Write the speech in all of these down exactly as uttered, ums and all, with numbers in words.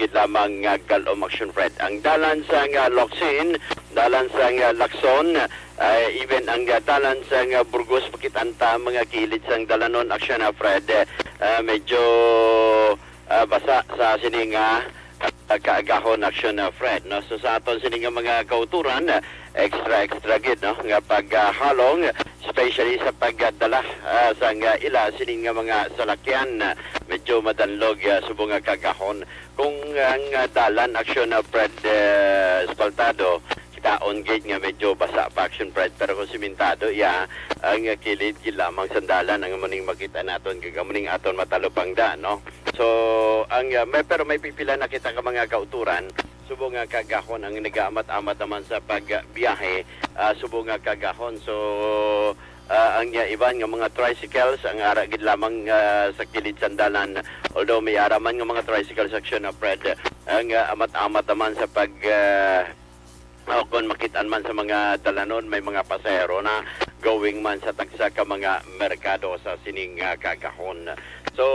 gid lamang nga galom, Action Fred. Ang dalan sa nga Locsin, dalan sa nga Lacson, ah, even ang, ah, dalan sa nga Burgos, makit-an ta mga kilid sang dalanon, Action, ah, Fred. Ah, medyo, ah, basa sa sini nga, ah, kaagahon, Action, ah, Fred, no? So, sa aton sini nga mga kauturan, ah, extra, extra gid, no, nga paghalong, especially sa pagdala, ah, sang, ah, ila sini nga mga salakyan, ah, medyo madanlog, ah, subong nga kaagahon. Kung ang, ah, dalan, Action, ah, Fred, eh, asfaltado, kitaon gid nga medyo basa pa, Action Fred, pero kung simentado, iya, ang, ah, kilid gid lamang sang dalan ang amo ning makita naton, kag amo ning aton matalupangda, no? So, ang, ah, may, pero may pipila na kita ka mga kauturan, subong nga kaagahon ang nagaamat-amat naman sa pagbiyahe, ah, subong nga kaagahon. So, ah, ang, ah, iban nga mga tricycles ang ara gid lamang, ah, sa kilid sang dalan. Although may ara man nga mga tricycles, Action, ah, Fred, ang, ah, amat-amat naman sa pag, ah, o kon makit-an man sa mga dalanon, may mga pasahero na going man sa tagsa ka mga merkado sa sining, ah, kaagahon. So,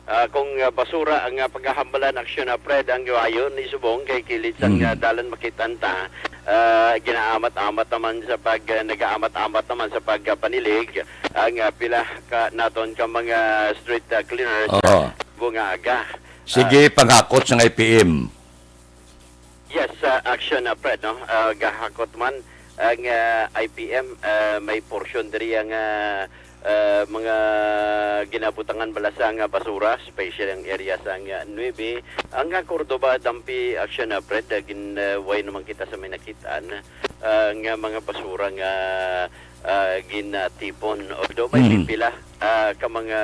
ah, kung, ah, basura ang, ah, paghahambalan, Action, ah, Fred, ang gawayon ni subong kay kilid sang, Mm. ah, dalan makit-an ta, ah, ginaamat-amat naman sa pag, ah, nagaamat-amat naman sa pagpanilig ang, ah, pila ka naton ka mga street, ah, cleaners Oo. Bunga aga. Sige, Ah, panghakot sang I P M. Yes, ah, Action, ah, Fred, no? Ah, gahakot man ang, ah, I P M, ah, may porsyon diri ang, ah, ah, mga ginabutangan bala sa nga basura, special ang area sa nga nuebe. Ang, ah, Cordova, Dampi, Action, ah, Fred, ah, gin, ah, way naman kita sa may nakitaan, ah, nga mga basura nga, ah, ginatipon. Although may Mhm. pipila, ah, ka mga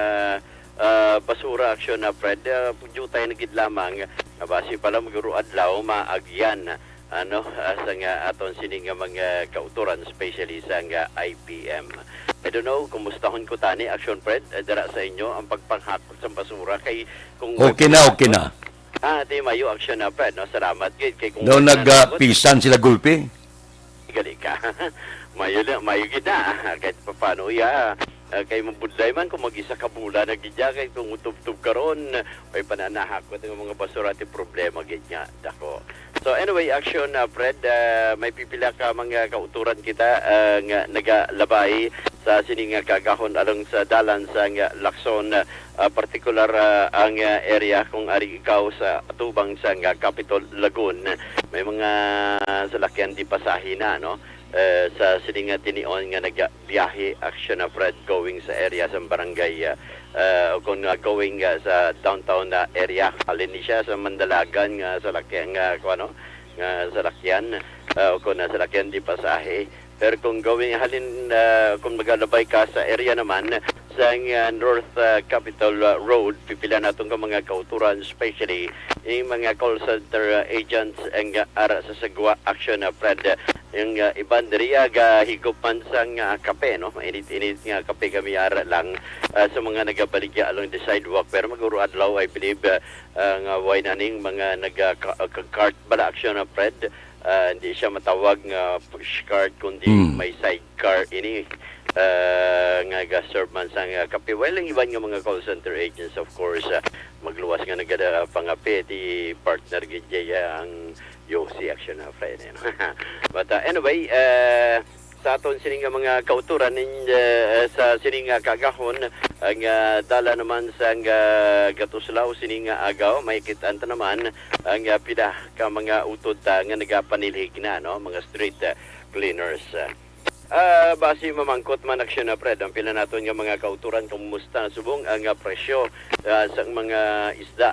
ah, basura, Action, ah, Fred, ah, jutay na gid lamang nga basi pa lang maguro adlaw maagyan, ano, ah, sa nga aton sini nga mga kauturan, especially sa nga I P M. I don't know, kumustahon ko tani, Action, Fred, ah, dira sa inyo ang pagpanghakot sa basura kay kung Okay na, okay na. Ah, di mayo, Action, ah, Fred, no? Salamat gid kay kung No, wala nag, na ah, pisan sila gulpi. Gali ka. Mayo na, mayo gid na. Kahit papaano, iya. Ah, kay mabudlay man kung mag-isa ka bulan na gid ya, kay kung utubtob karon, may pananahakot nga mga basura ti problema gid nga dako. So anyway, Action, ah, Fred, ah, may pipila ka mga kauturan kita, ah, nga nagalabay sa sini nga kaagahon along sa dalan sa nga Lacson, ah, partikular, ah, ang, ah, area kung ari ikaw sa atubang sa nga Capitol Lagoon. May mga salakyan di pasahe na, no? Eh, sa sini nga tinion nga nagbiyahe, Action, ah, Fred, going sa area sa barangay, ah, ah, o kung, ah, going, ah, sa downtown na area, halin ni siya sa Mandalagan nga salakyan nga, kuwan, no? Nga salakyan, ah, o kung, ah, salakyan di pasahe. Pero kung going halin, ah, kung magalabay ka sa area naman sa, ah, North, ah, Capitol, ah, Road, pipila naton ka mga kauturan, especially yung mga call center, ah, agents ang, ah, ara sa Sagwa, Action, ah, Fred. Yung, ah, iban diri, ah, gahigop man sa nga kape, no? Init-init nga kape kami ara lang, ah, sa mga nagabaligya along the sidewalk. Pero maguro adlaw, I believe, ah, ah, nga way na ning mga naga-, ka-, ka-, cart bala, Action, ah, Fred. Ah, hindi siya matawag nga push cart, kundi Hmm. may sidecar ini, ah, nga ga-serve man sa nga kape. Well, ang iban nga mga call center agents, of course, ah, magluwas nga nagada pangape, ti partner gid jay, ah, ang U C, Action, ah, Fred, eh, no? But, ah, anyway, ah, sa aton sini nga mga kauturan nin, ah, sa sini nga kaagahon, ang, ah, dala naman sa nga gatuslaw sini nga agaw, may kitaan ta naman ang, ah, pila ka mga utod ta nga nagapanilhig na, no, mga street, ah, cleaners. Ah, basi mamangkot man, Action, ah, Fred, ang pila naton nga mga kauturan, kumusta na subong ang, ah, presyo, ah, sa mga isda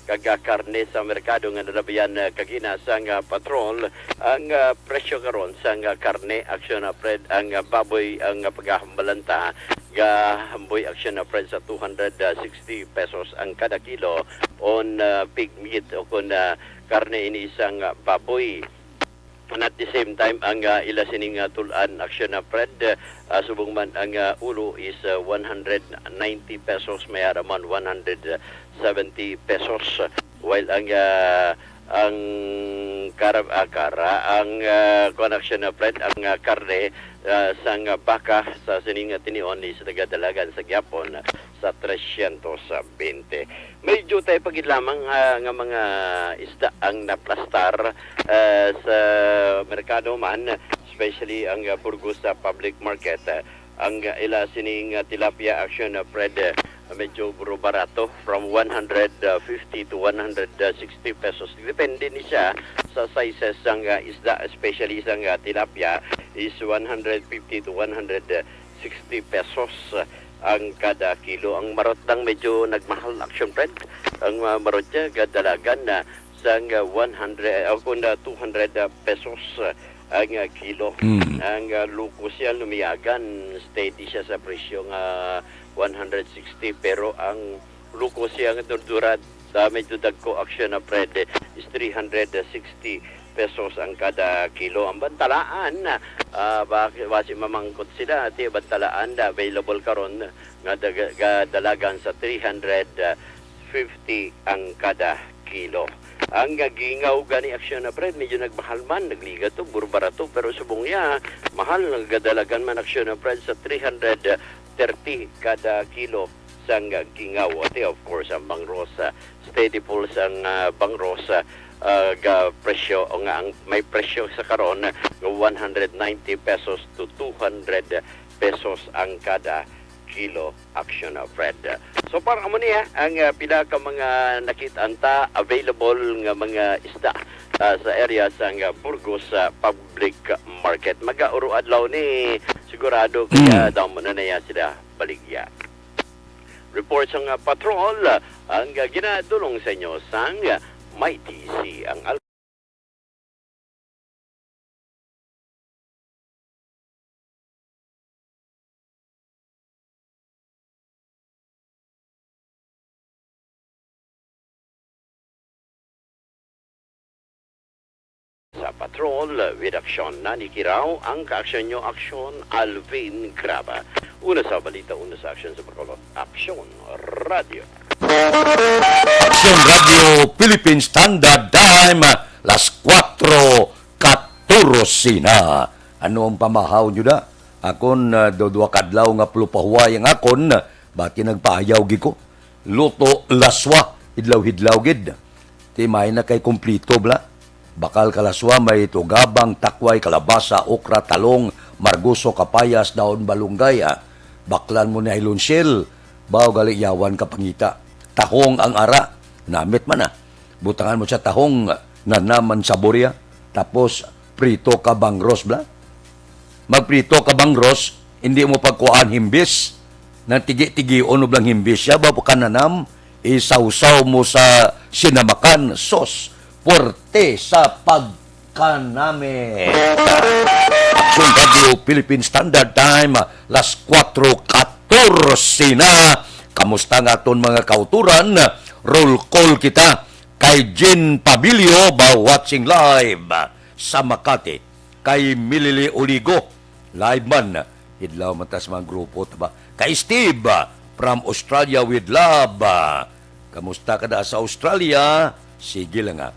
kag, ah, karne sa merkado nga nalabihan, ah, kagina sa nga patrol. Ang, ah, presyo karon sa nga karne, Action, ah, Fred, ang, ah, baboy ang, ah, paghahambalan ta, gahamboy, Action, ah, Fred, sa two hundred sixty pesos ang kada kilo on, ah, pig meat o kon, ah, karne ini sang, ah, baboy. And at the same time, ang, ah, ila sining, ah, tul-an, Action, ah, Fred, ah, subong man ang, ah, ulo is, ah, one hundred ninety pesos, may ara man one hundred seventy pesos. While ang, ah, ang kara-, ah, kara-, ang, ah, kuwan, Action, ah, Fred, ang, ah, karne, ah, sang baka sa sining, ah, tinion is nagadalagan sa gyapon sa tresyentos bente. May jutay pa gid lamang, ah, nga mga isda ang naplastar, ah, sa merkado man, especially ang, ah, Burgos sa public market. Ah, ang, ah, ila sining, ah, tilapia, Action, ah, Fred, ah, medyo buro barato, from one hundred fifty to one hundred sixty pesos. Depende ni siya sa sizes sang, ah, isda, especially sang, ah, tilapia is one hundred fifty to one hundred sixty pesos ang kada kilo. Ang marot lang medyo nagmahal, Action Fred. Ang, ah, marot niya, gadalagan na sang, ah, one hundred, ah, kung, ah, two hundred, ah, pesos, ah, ang, ah, kilo. Mm. Ang, ah, lukos siya, lumiyagan, steady siya sa presyo nga one hundred sixty, pero ang lukos siya nga durdura, ah, medyo dagko, Action, ah, Fred, is three hundred sixty pesos ang kada kilo. Ang bantalaan, ah, bak-, basi mamangkot sila, ti bantalaan na available karon nga daga-, ga-, dalagan sa three hundred fifty ang kada kilo. Ang, ah, gingaw gani, Action, ah, Fred, medyo nagmahal man, nagliga to, buro barato, pero subong niya, mahal, nagadalagan man, Action, ah, Fred, sa three hundred thirty kada kilo sang gingaw. Ate, of course, ang bangros, ah, steady pulse ang, ah, bangros, ah, ah, ga presyo, o nga ang may presyo sa karon nga one hundred ninety pesos to two hundred pesos ang kada kilo, Action, ah, Fred. So, para mo niya, ang, ah, pila ka mga nakit-an ta available nga mga isda, ah, sa area sang, ah, Burgos, ah, Public Market. Mag-auro adlaw ni sigurado, kaya Mm. damo na niya sila baligya. Report sang, ah, patrol, ah, ang, ah, ginadulong sa inyo sang, ah, Mighty C, ang al- Sa patrol with action, nanikiraw ang kaaksyon nyo, Aksyon Alvin Graba. Una sa balita, una sa aksyon sa Bacolod, Aksyon Radio. Aksyon Radio Philippine Standard Time, las kuwatro katorse na. Ano ang pamahaw nyo da? Akon, ah, do-, duha kadlaw nga pulupahuway ang akon, bati nagpaayaw gi ko. Luto laswa, hidlaw-hidlaw gid. Ti may na kay kumplito bala. Bakal ka laswa, may tugabang, takway, kalabasa, okra, talong, margoso, kapayas, dahon, balunggay, ah. Baklan mo na ilunsil, baw gali yawan ka pangita. Tahong ang ara, namit man, ah. Butangan mo sa tahong, nanaman sa burya, tapos prito ka bangros bala. Magprito ka bangros, hindi mo pagkuhaan himbis, nang tigi-tigion o blang himbis siya, ba ka nanam, isawsaw mo sa sinamakan, sos, puwerte sa pagkanami. Aksyon Radio Philippine Standard Time, las kuwatro katorse na. Kamusta nga aton mga kauturan? Roll call kita kay Jean Pabilio, ba watching live sa Makati. Kay Milili Oligo, live man. Hidlaw man ta sa mga grupo, ta ba? Kay Steve, ah, from Australia with love. Ah, kamusta ka da sa Australia? Sige lang, ah.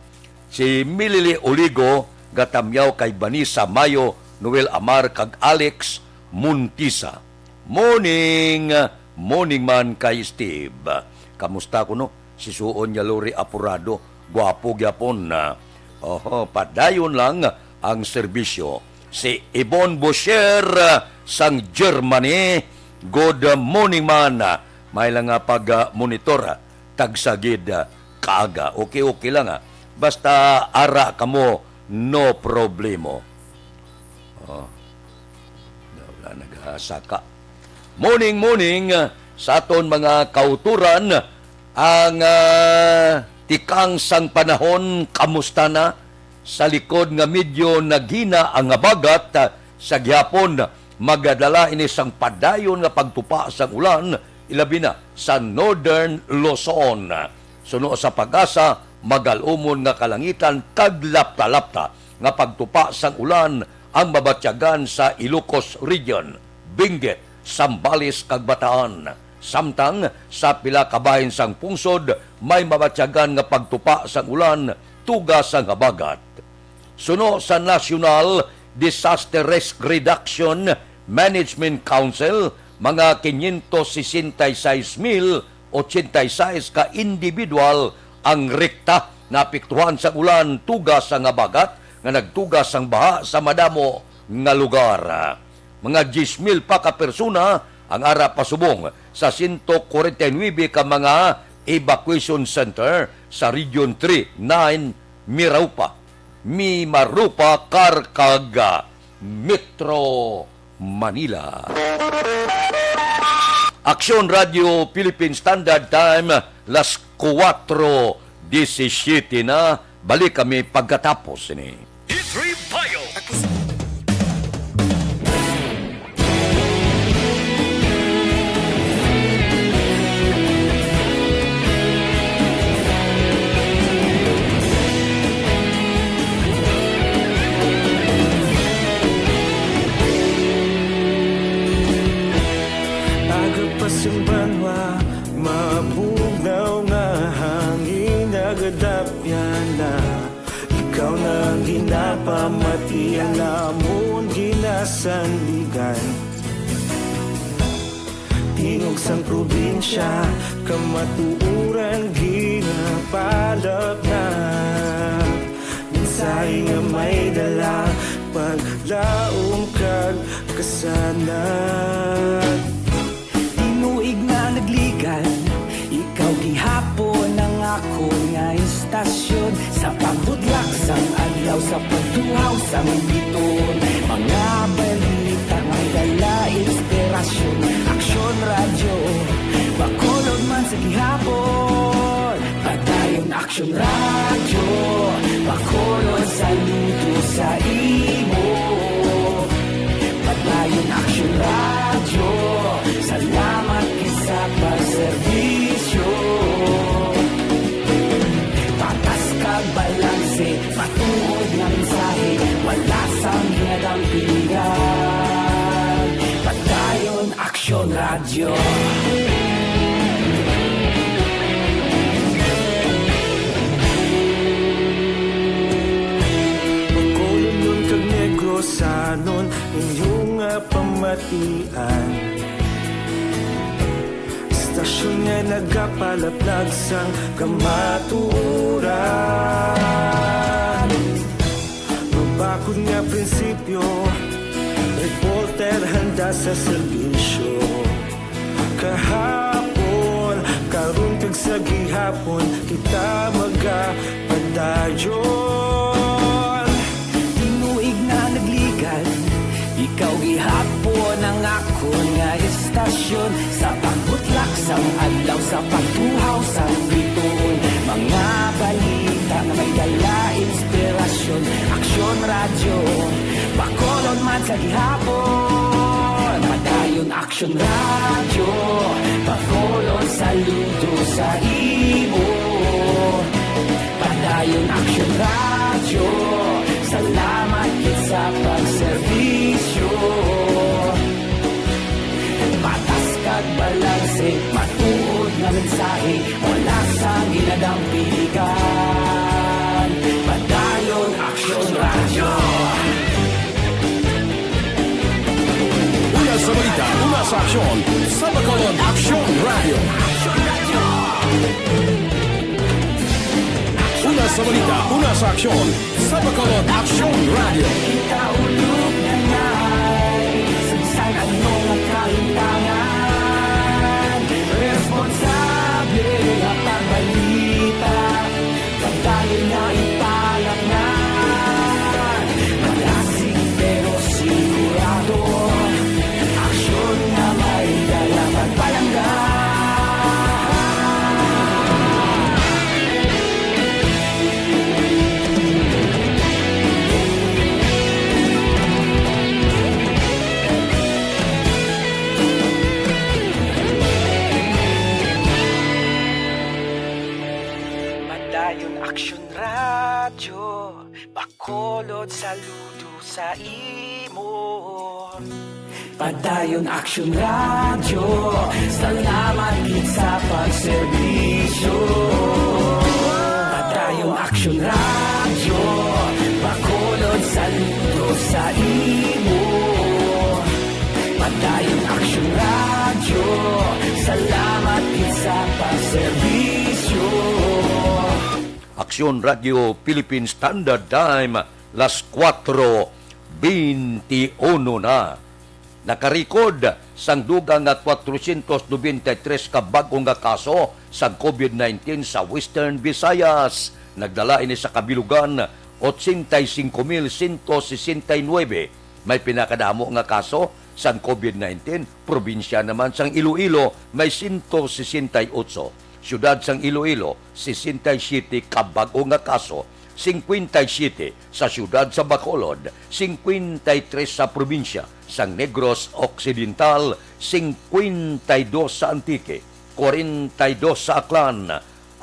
Si Milili Oligo, gatamyaw kay Vanessa Mayo, Noel Amar, kag Alex Montisa. Morning, morning man kay Steve. Kamusta kuno? Si Suon niya Lori Apurado, gwapo gyapon. Oho, padayon lang ang serbisyo. Si Ibon Bosher, ah, sang Germany, good morning man. May lang nga pag, ah, monitor, ah, tagsa gid, ah, kaaga. Okay, okay lang, ah. Basta ara kamo, no problemo. Oh. Wala nagasaka. Morning, morning, ah, sa aton mga kauturan. Ang, ah, tikang sang panahon, kamusta na? Sa likod nga medyo naghina ang habagat, ah, sa gihapon, magadala ini sang padayon nga pagtupa sang ulan, ilabi na sa Northern Luzon. Suno sa PAGASA, magal-umon nga kalangitan kag lapta-lapta nga pagtupa sang ulan ang mabatyagan sa Ilocos Region, Benguet, Zambales, kag Bataan. Samtang sa pila ka bahin sang pungsod, may mabatyagan nga pagtupa sang ulan tuga sang habagat. Suno sa National Disaster Risk Reduction Management Council, Mga quinientos sesenta y seis mil ochenta y seis ka individual ang rekta naapektuhan sang ulan, tuga sang habagat nga nagtuga sang baha sa madamo nga lugar. Mga diyes mil pa ka persona ang ara pasubong sa sento kwarenta y nuebe ka mga evacuation center sa Region three, nine, Mimaropa, Mimaropa, Carcaga, Metro Manila. Aksyon Radio Philippine Standard Time, las kuwatro disisiete na. Balik kami pagkatapos ini. History Bio. Aga pa sing banwa, mabugnaw nga hangin, nagadapyan na. Ikaw na ang ginapamati, ang amon ginasandigan. Tingog sang probinsya, kamatuoran ginapalapnag. Mensahe nga may dala, paglaom kag kasanag. Tinuig na nagligan, ikaw gihapon ang akon nga istasyon. Sa pagbutlak sang adlaw, sa pagtuhaw sang bituon, mga balita may dala inspirasyon. Aksyon Radyo, Bacolod man sa gihapon. Padayon Aksyon Radyo, Bacolod, saludo sa imo. Padayon Aksyon Radyo, salamat gid sa pagserbisyo. Patas kag balanse, matuod nga mensahe, wala sang ginadampigan. Padayon Aksyon Radyo. Bacolodnon kag Negrosanon, inyo nga pamatian. Istasyon nga nagapalaplag sang kamatuoran. Mabakod nga prinsipyo, reporter handa sa serbisyo. Kahapon, karon, kag sa gihapon, kita magapadayon. Tinuig na nagligan, ikaw gihapon ang akon nga istasyon. Sa pagbutlak sang adlaw, sa pagtuhaw sang bituon, mga balita nga may dala inspirasyon. Aksyon Radyo, Bacolod man sa gihapon. Padayon Aksyon Radyo, Bacolod, saludo sa imo. Padayon Aksyon Radyo, salamat gid sa pagserbisyo. Patas kag balanse, matuod nga mensahe, wala sang ginadampigan. Padayon Aksyon Radyo. Una sa balita, una sa aksyon, sa Bacolod Aksyon Radyo. Una sa balita, una sa aksyon, sa Bacolod Aksyon Radyo. Kita ulog na na'y sa bisan ano nga kahintangan. Responsable nga pagbalita, pagdali na ipalaknan. Malasig pero sigurado, aksyon nga may dala pagpalangga. Padayon Aksyon Radyo, Bacolod, saludo sa imo. Padayon Aksyon Radyo, salamat gid sa pagserbisyo. Padayon Aksyon Radyo, Bacolod, saludo sa imo. Padayon Aksyon Salamat gid sa pagserbisyo. Aksyon Radio Philippine Standard Time, las kuwatro beinti uno na. Nakarekod sang dugang nga kwatrocientos noventa y tres ka bag-o nga kaso sang COVID nineteen sa Western Visayas. Nagdala ini sa kabilugan, ochenta y cinco mil ciento sesenta y nuebe. May pinakadamo nga kaso sang COVID nineteen, probinsya naman sang Iloilo, may sento sesenta y otso. Siyudad sang Iloilo, sesenta y siyete ka bag-o nga kaso, singkwenta y siyete sa siyudad sa Bacolod, singkwenta y tres sa probinsya sang Negros Occidental, singkwenta y dos sa Antique, kwarenta y dos sa Aklan,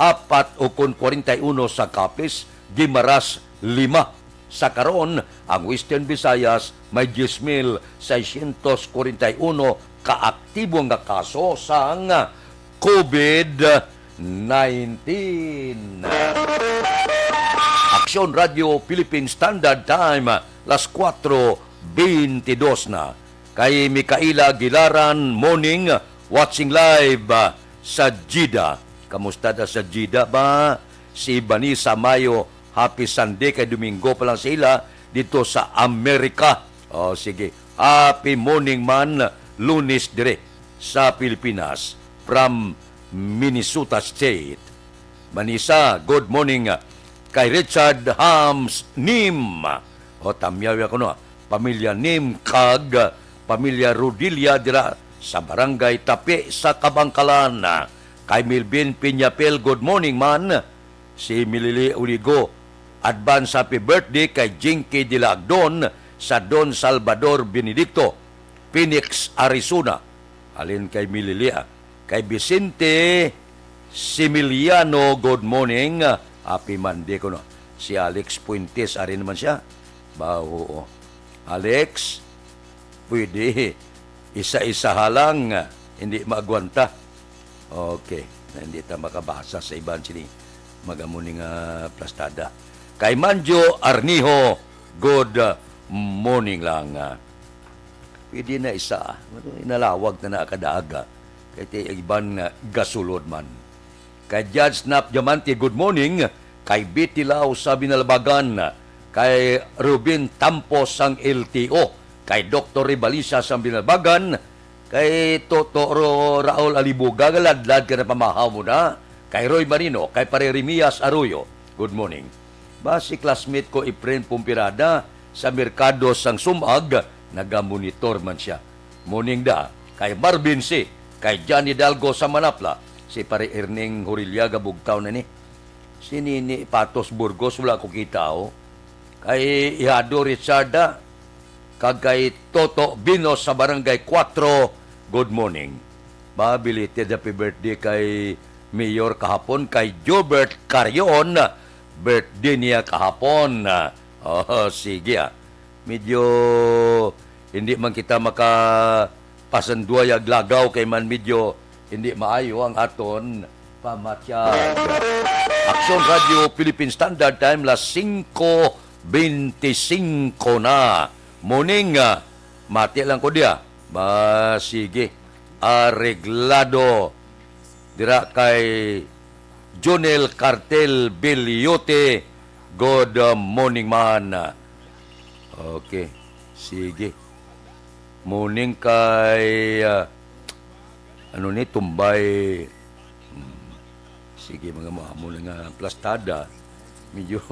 apat o kon kwarenta y uno sa Capiz, Guimaras, lima. Sa karon, ang Western Visayas may diyes mil seiscientos kwarenta y uno ka aktibo nga kaso sang COVID nineteen. Aksyon Radio Philippine Standard Time, las kuwatro beinti dos na. Kay Micaela Gilaran, morning, watching live, ah, sa Jeddah. Kamusta da sa Jeddah ba? Si Vanessa Mayo, happy Sunday kay Domingo pa lang sa ila dito sa Amerika. Oh, sige. Happy morning man, Lunes dire sa Pilipinas from Minnesota State. Vanessa, good morning, ah, kay Richard Hams Nim. O, tamyaw ako, no? Pamilya Nim kag, ah, pamilya Rodilla dira sa Barangay Tapi sa Kabangkalan. Kay Melvin Piñapel, good morning man. Si Milili Uligo, advance happy birthday kay Jinky Dilagdon sa Don Salvador Benedicto, Phoenix, Arizona. Halin kay Milili, ah. Kay Vicente Similiano, good morning. Happy Monday kuno. Si Alex Fuentes, ari naman siya. Ba, oo. Alex, pwede isa-isa lang, hindi maagwanta. Okay, na hindi ta makabasa sa iban sini. Magamo ni nga plastada. Kay Manjo Arniho, good morning lang. Pwede na isa, ah. Inalawag na na kadaga. Kay ti iban nga gasulod man. Kay Judge Nap Diamante, good morning. Kay Betty Lau sa Binalbagan. Kay Ruben Tampos sang L T O. Kay Doktor Rivaliza sa Binalbagan. Kay Toto Ro-, Raul Alibuga, nga ladlad ka na pamahaw mo na. Kay Roy Marino, kay Pare Remias Arroyo. Good morning. Ba, si classmate ko, Efren Pumpirada, sa merkado sang Sumag, nagamonitor man siya. Morning da, kay Marvin C, kay John Hidalgo sa Manapla, si Pare Erning Horillaga, bugtaw na ni. Si Nini Patos Burgos, wala ko kita, oh. Kay Ihado Richarda, kag kay Toto Binos sa Barangay Kuwatro, good morning. Ba, belated happy birthday kay Mayor kahapon, kay Jobert Carion, birthday niya kahapon. Oh, sige, ah. Medyo hindi man kita maka pasanduay ag lagaw kay man medyo hindi maayo ang aton pamatyag. Aksyon Radio Philippine Standard Time, las singko beinti singko na. Morning, ah, mati lang ko diya. Ba, sige. Areglado. Dira kay Jonel Cartel Beliote. Good, uh, morning, man. Okay. Sige. Morning kay, ah, ano ni, Tumbay. Hmm. Sige, mga mo, amo na nga plastada. Medyo,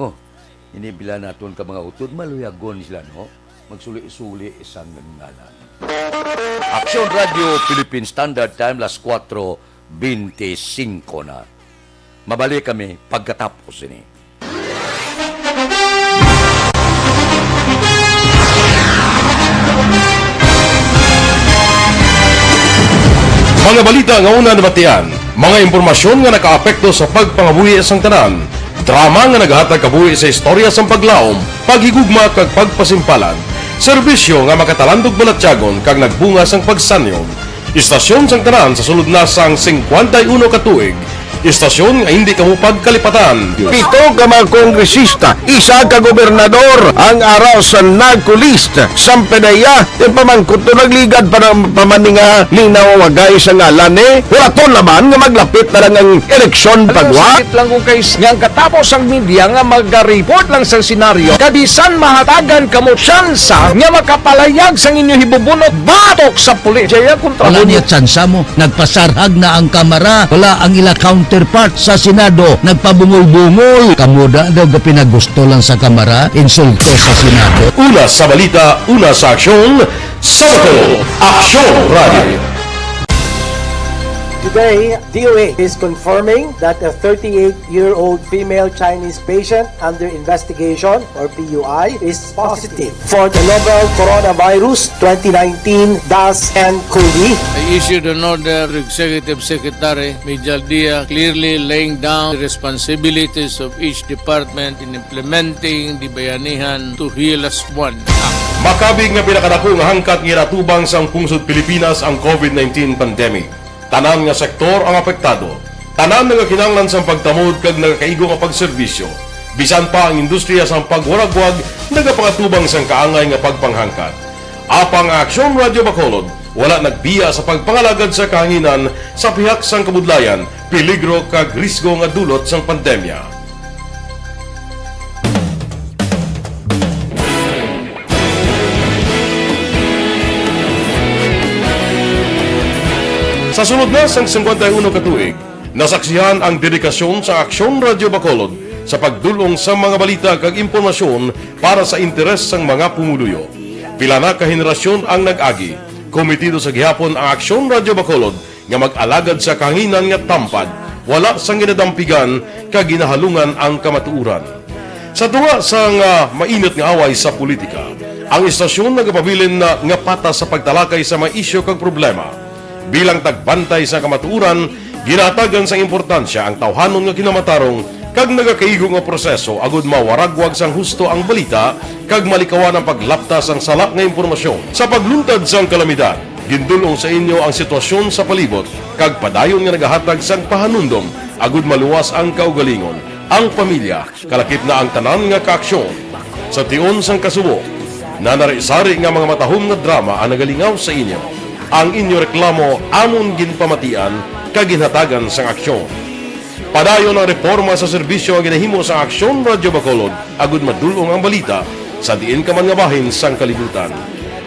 ini bila naton ka mga utod, maluyagon sila, no? Magsuli-suli isang ngalan. Aksyon Radio Philippine Standard Time, las kuwatro beinti singko na. Mabalik kami pagkatapos ini. Mga balita nga una nabatian, mga impormasyon nga nakaapekto sa pagpangabuhi sang tanan, drama nga nagahatag kabuhi sa istorya sang paglaom, paghigugma kag pagpasimpalan, serbisyo nga makatalandog balatyagon kag nagbunga sang pagsanyon, istasyon sang tanan sa sulod na sang singkwenta y uno ka tuig, Istasyon nga hindi kamo pagkalipatan. Pito ka mga kongresista, isa ka gobernador ang ara sa NAGCO list. Sampedeya, ipamangkot to nagligad pa ng pamaninga ni nawawagay sa ngalan ni. Wala to naman nga maglapit na lang ang eleksyon pagwa. Sakit lang kung kais nga ang katapos ang media nga magariport lang sa senaryo. Kabisan mahatagan kamo tsansa nga makapalayag sang inyo hibubunot batok sa pulis. Jaya kontra Wala mo. Niya tsansa mo. Nagpasarhag na ang kamara, wala ang ila counterpart sa Senado, nagpabungol-bungol. Kamo da daw gapinagusto lang sa kamara, insulto sa Senado. Una sa balita, una sa aksyon, sa Bacolod, Aksyon Radio. Today, D O A is confirming that a thirty-eight-year-old female Chinese patient under investigation, or P U I, is positive for the novel coronavirus twenty nineteen dash N cov. I issued an order to Executive Secretary Mijal Dia, clearly laying down the responsibilities of each department in implementing the Bayanihan to Heal Us One Act. Makabig nga pinakadako nga hangkat nga ginatubang sang pungsod Pilipinas ang covid nineteen pandemic. Tanan nga sektor ang apektado. Tanan nagakinahanglan sang pagtamod kag nagakaigo nga pagserbisyo. Bisan pa ang industriya sang pagwaragwag nagapangatubang sang kaangay nga pagpanghangkat. Apang ang Aksyon Radyo Bacolod wala nagbiya sa pagpangalagad sa kahanginan sa pihak sang kabudlayan, peligro kag risgo nga dulot sang pandemya. Sa sulod na sang singkwenta y uno ka tuig, nasaksihan ang dedikasyon sa Aksyon Radyo Bacolod sa pagdul-ong sa mga balita kag impormasyon para sa interes sang mga pumuluyo. Pila na ka henerasyon ang nag-agi. Komitido sa gihapon ang Aksyon Radyo Bacolod nga mag-alagad sa kahanginan nga tampad, wala sang ginadampigan kag ginahalungan ang kamatuoran. Sa tunga sang, ah, mainit nga away sa politika, ang istasyon nagapabilin na nga patas sa pagtalakay sa mga isyu kag problema. Bilang tagbantay sa kamatuoran, ginahatagan sang importansya ang tawhanon nga kinamatarong kag nagakaigo nga proseso agud mawaragwag sang husto ang balita kag malikawan ang paglapta sang sala nga impormasyon. Sa pagluntad sang kalamidad, gindul-ong sa inyo ang sitwasyon sa palibot kag padayon nga nagahatag sang pahanumdom agud maluwas ang kaugalingon, ang pamilya, kalakip na ang tanan nga kaaksyon. Sa tion sang kasubo, nanari-sari nga mga matahom nga drama ang nagalingaw sa inyo. Ang inyo reklamo amon ginpamatian kag ginhatagan sang aksyon. Padayon ang reporma sa serbisyo nga ginahimo sa Aksyon Radyo Bacolod agud madul-ong ang balita sa diin ka man nga bahin sang kalibutan.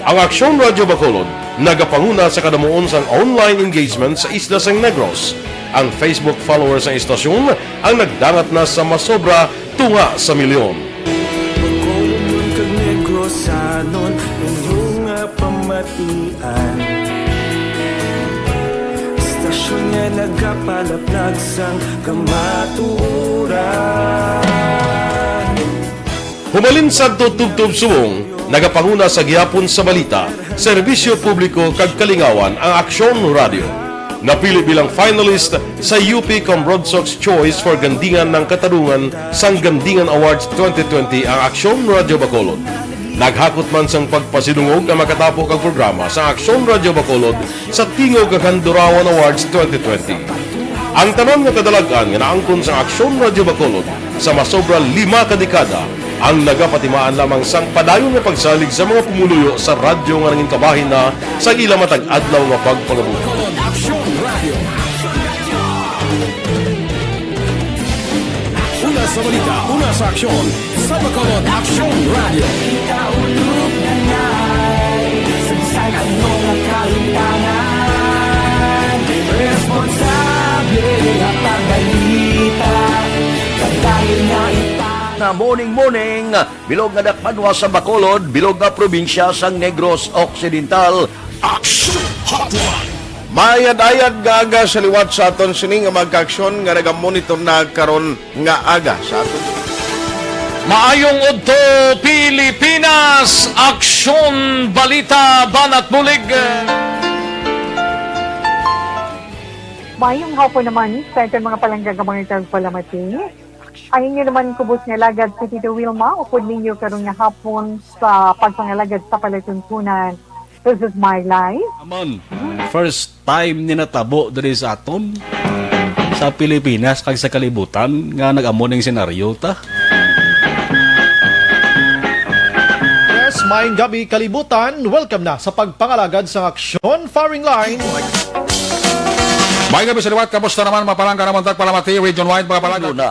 Ang Aksyon Radyo Bacolod nagapanguna sa kadamuon sang online engagement sa isla sang Negros. Ang Facebook followers sang istasyon ang nagdangat na sa masobra tunga sa milyon. Bacolodnon kag Negrosanon, inyo nga pamatian. Istasyon nga nagapalaplag sang kamatuoran. Humalin sadto tubtob subong, nagapanguna sa gihapon sa balita, serbisyo publiko kag kalingawan ang Aksyon Radyo. Napili bilang finalist sa U P Comrodsocs Choice for Gandingan ng Katarungan sang Gandingan Awards twenty twenty ang Aksyon Radyo Bacolod. Naghakot man sang pagpasidungog ang makatapo kag programa sa Aksyon Radyo Bacolod sa Tingog kag Handurawan Awards twenty twenty. Ang tanan nga kadalag-an nga naangkon sang Aksyon Radyo Bacolod sa masobra lima ka dekada ang nagapatimaan lamang sang padayon nga pagsalig sa mga pumuluyo sa radyo nga nangin kabahin na sa ila matag adlaw nga pagpangabuhi. Aksyon Radio. Una sa balita, una sa aksyon, sa Bacolod Aksyon Radio. Kita ulog na nai, sagsag ang mga kahitangan. Responsable nga pagbalita, pagdayon nga ita. Na morning, morning. Bilog nga dakpanwa sa Bacolod, bilog nga probinsya sang Negros Occidental. Action Hotline. Maayad-ayad nga aga sa liwat sa aton sini nga magkaaksyon nga nagamonitor na karon nga aga sa aton. Maayong udto, Pilipinas! Aksyon, balita, banat, bulig. Maayong hapon naman sa aton mga palangga nga mga tagpalamati. Ang inyo naman kubos nga alagad si Tito Wilma, upod ninyo karon nga hapon sa pagpangalagad sa palatuntunan. This is my life. Amon, first time ni natabo diri sa aton. sa Pilipinas kag sa kalibutan nga nag-amo ning senaryo ta. Yes, maayong gabi, kalibutan. Welcome na sa pagpangalagad sang Aksyon Firing Line. May gabi sa liwat, kamusta naman? Mapalangga naman tagpalamati, region-wide, mga palangga. Luna,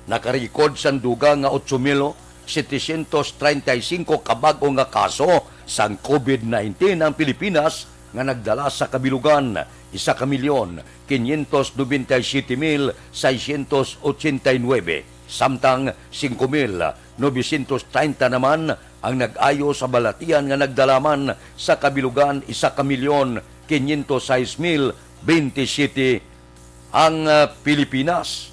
nakarecord sang dugang nga otso mil setecientos treinta y cinco ka bag-o nga kaso sang covid nineteen ang Pilipinas, nga nagdala sa kabilugan isa ka milyon quinientos noventa y siete mil seiscientos ochenta y nuebe, samtang singko mil novecientos treinta naman ang nag-ayo sa balatian, nga nagdala man sa kabilugan isa ka milyon quinientos sais mil bente siyete. Ang, ah, Pilipinas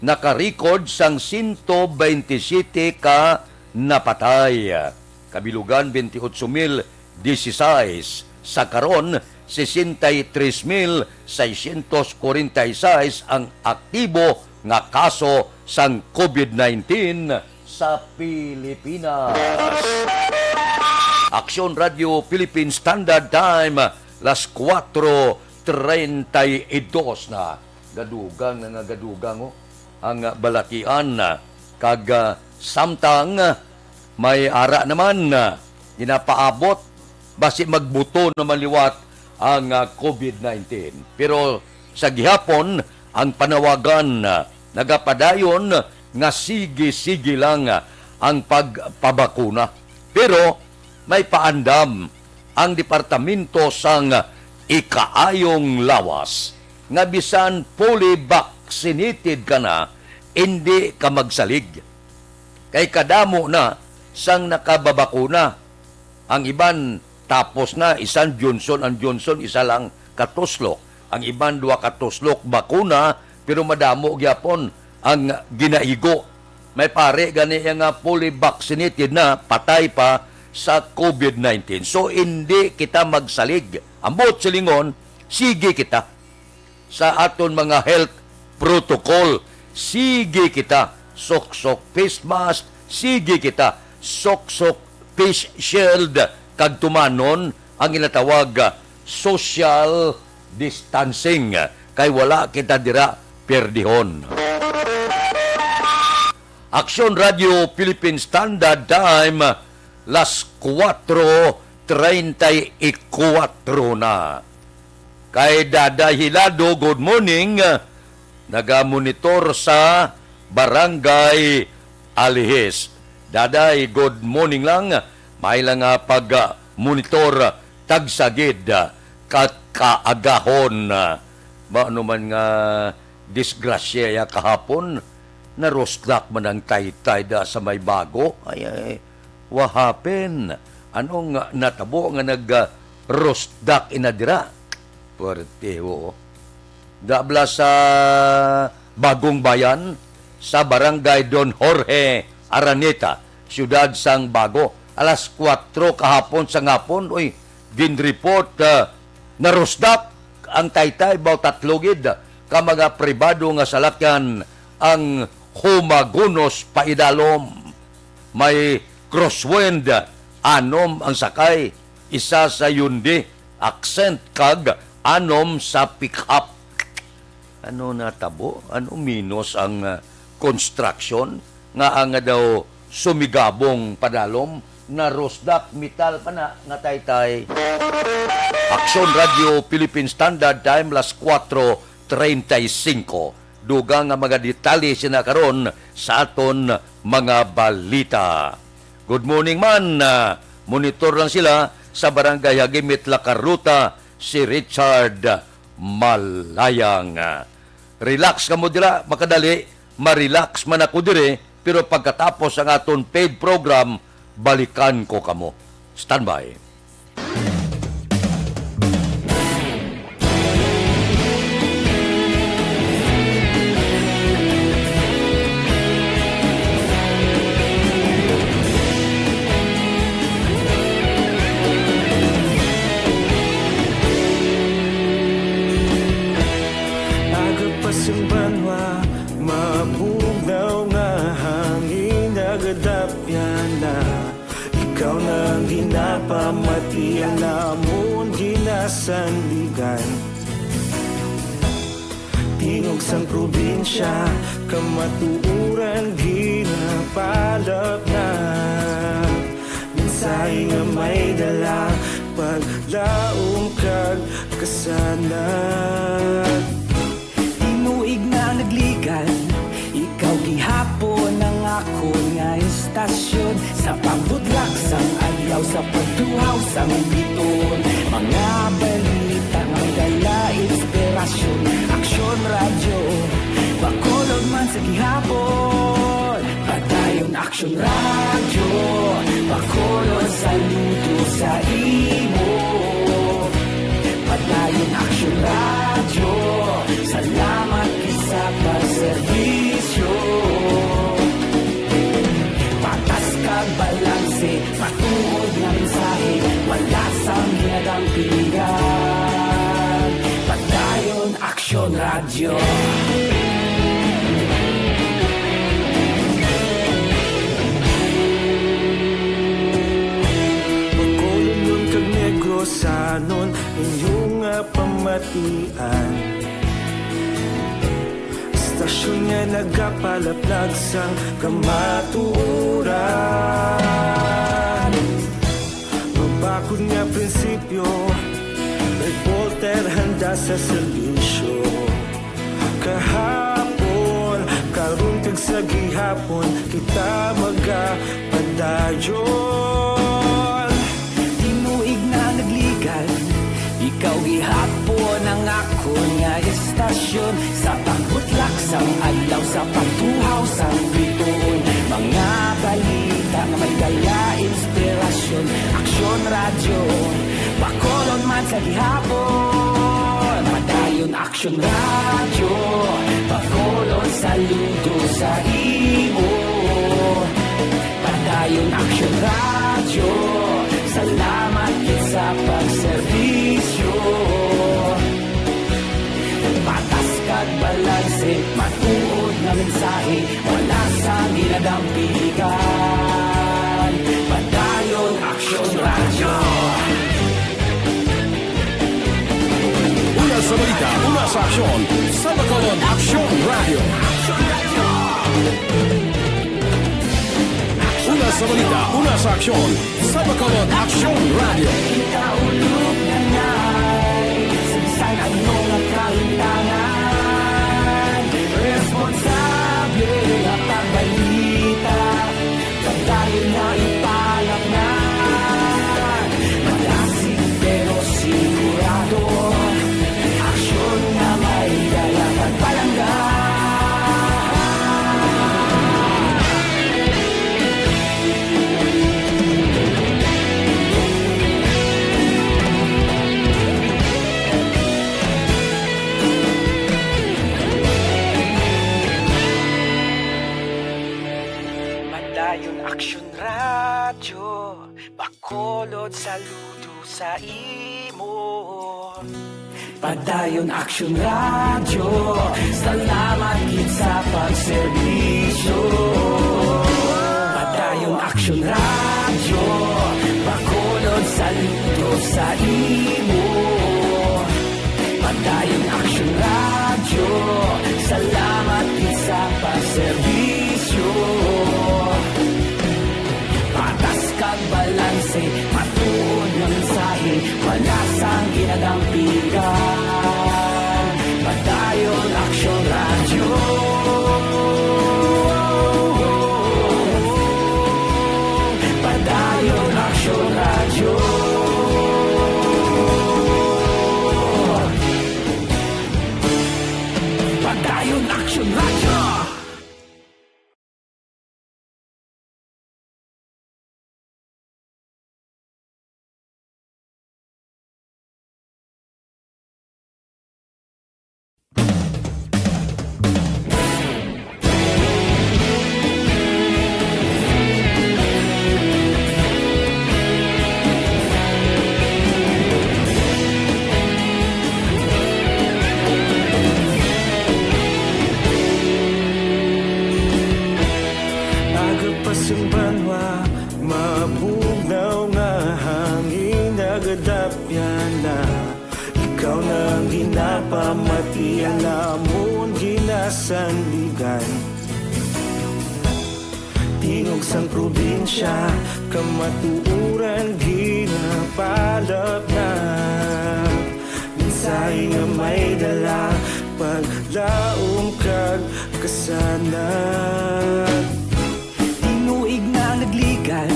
nakarecord sang sento bentisiete ka napatay. Kabilugan, bentiocho mil disisais. Sa karon, sesenta y tres mil seiscientos kwarenta y seis ang aktibo nga kaso sang covid nineteen sa Pilipinas. Aksyon Radio Philippine Standard Time, las kuwatro treinta y dos na. Gadugang na nga gadugang, oh, ang, ah, balatian, ah, kag, ah, samtang, ah, may ara naman, ah, ginapaabot, basi magbuto naman liwat ang, ah, covid nineteen. Pero sa gihapon, ang panawagan, ah, nagapadayon nga sige-sige lang, ah, ang pagpabakuna. Pero may paandam ang Departamento sang Ikaayong Lawas nga bisan fully vaccinated ka na, indi ka magsalig. Kay kadamo na sang nakababakuna. Ang iban tapos na, isan Johnson and Johnson, isa lang katuslok. Ang iban duha katuslok bakuna, pero madamo gyapon ang ginaigo. May pari gani nga fully vaccinated na, patay pa sa covid nineteen. So, indi kita magsalig. Ang buot silingon, sige kita sa aton mga health protocol. Sige kita, suksok face mask, sige kita, suksok face shield, kag tumanon ang ginatawag, ah, social distancing, kay wala kita dira pierdihon. Aksyon Radio Philippine Standard Time, las kuwatro treinta y kuwatro na. Kay Daday Hilado, good morning. Nagamonitor sa Barangay Alihis. Daday, good morning lang. May lang nga pag-monitor, tagsagid, ah, ka-, kaagahon. Ba, ano man nga disgrasya ya kahapon, narusdak man ang taytay da sa may bago. Ay, ay, what happened? Anong natabo nga nag, ah, rusdak ina dira? Puwerte, oo. Dabla sa Bagong Bayan, sa Barangay Don Jorge Araneta, siyudad sang Bago. Alas kuwatro kahapon sang hapon, uy, ginreport, ah, narusdak ang taytay, baw tatlo gid ka mga pribado nga salakyan ang humagunos paidalom. May crosswind, anom ang sakay, isa sa Hyundai Accent kag anom sa pick-up. Ano natabo? Ano minos ang, ah, construction nga ang daw sumigabong padalom na rusdak metal pa na nga taytay? Aksyon Radio Philippine Standard Time, las kuwatro treinta y cinco. Dugang nga mga detalye sina karon sa aton mga balita. Good morning man. Ah, monitor lang sila sa Barangay Hagimit, La Carlota, si Richard Malayang. Relax kamo dira, makadali, ma-relax man ako diri, pero pagkatapos ang aton paid program, balikan ko kamo. Standby. Aga pa sing banwa, mabugnaw nga hangin nagadapyan na. Ikaw na ang ginapamati, ang amon ginasandigan. Tingog sang probinsya, kamatuoran ginapalapnag. Mensahe nga may dala, paglaom kag kasanag. Tinuig na nagligan, ikaw gihapon ang akon nga istasyon. Sa pagbudlak sang adlaw, sa pagtuhaw sang bituon, mga balita nga may dala inspirasyon. Aksyon Radyo, Bacolod man sa gihapon. Padayon Aksyon Radyo, Bacolod, saludo sa imo. Padayon Aksyon Radyo, salamat gid sa pagserbisyo. Patas kag balanse, matuod nga mensahe, wala sang ginadampigan. Padayon Aksyon Radyo. Bacolodnon kag Negrosanon, inyo nga pamatian. Istasyon nga nagapalaplag sang kamatuoran. Mabakod nga prinsipyo, reporter handa sa serbisyo. Kahapon, karon kag sa gihapon, kita magapadayon. Tinuig na nagligan, ikaw gihapon ang akon nga istasyon. Sa pagbutlak sang adlaw, sa pagtuhaw sang bituon, mga balita nga may dala inspirasyon. Aksyon Radyo, Bacolod man sa gihapon. Padayon Aksyon Radyo, Bacolod, saludo sa imo. Padayon Aksyon Radyo, salamat gid sa pagserbisyo. Patas kag balanse, matuod nga mensahe, wala sang ginadampigan. Padayon Aksyon Radyo. Una sa balita, una sa aksyon, sa Bacolod Aksyon Radyo. Una sa balita, una sa aksyon, sa Bacolod Aksyon Radyo. Kita ulog na nay, sa bisan ano nga kahimtangan, responsable nga pagbalita. Padayon na ipalapngan, malasig pero sigurado. Aksyon nga may dala pagpalangga. Padayon Aksyon Radyo, Bacolod, saludo sa imo. Padayon Aksyon Radyo, salamat gid sa pagserbisyo. Padayon Aksyon Radyo, Bacolod, saludo sa imo. Padayon Aksyon Radyo, salamat gid sa pagserbisyo. Patas kag balanse, matuod nga mensahe, wala sang ginadampigan. Padayon Aksyon Radyo. Padayon Aksyon Radyo. Padayon Aksyon Radyo. Aga pa sing banwa, mabugnaw nga hangin nagadapyan na. Ikaw Nang ginapamatian namon ginasandigan, tingog sang probinsya, kamatuoran ginapalapnag. Mensahe nga may dala, paglaom kag kasanag. Tinuig na nagligan,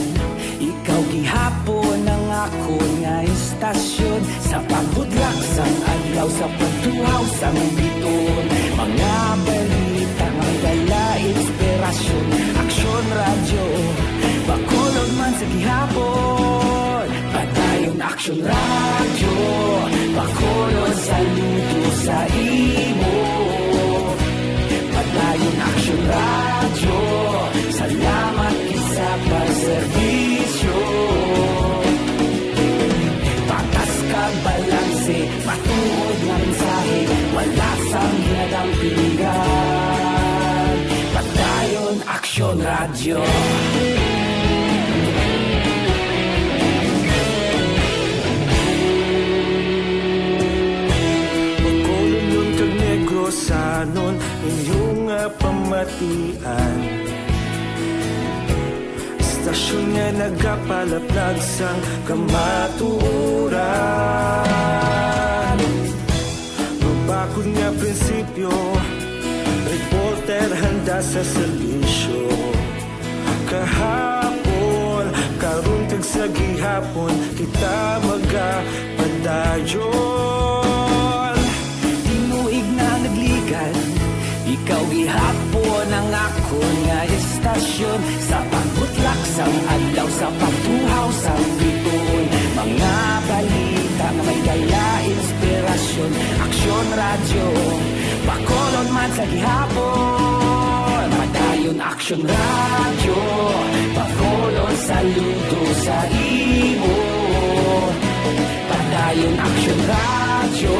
ikaw gihapon ang akon nga istasyon. Sa pagbudlak sang adlaw, sa pagtuhaw sang biton, mga balita nga may dala inspirasyon. Aksyon Radyo, Bacolod man sa gihapon. Padayon Aksyon Radyo, Bacolod, saludo sa imo. Padayon Aksyon Radyo, salamat gid sa pagserbisyo. Patas kag balanse, matuod nga mensahe, wala sang ginadampigan. Padayon Aksyon Radyo. Bacolodnon kag Negrosanon, inyo nga pamatian. Istasyon nga nagapalaplag sang kamatuoran. Mabakod nga prinsipyo, reporter handa sa serbisyo. Kahapon, karon kag sa gihapon, kita magapadayon. Tinuig na nagligan, ikaw gihapon ang akon nga istasyon. Sa pagbutlak sang adlaw, sa pagtuhaw sang bituon, mga balita nga may dala inspirasyon. Aksyon Radyo, Bacolod man sa gihapon. Padayon Aksyon Radyo, Bacolod, saludo sa imo. Padayon Aksyon Radyo,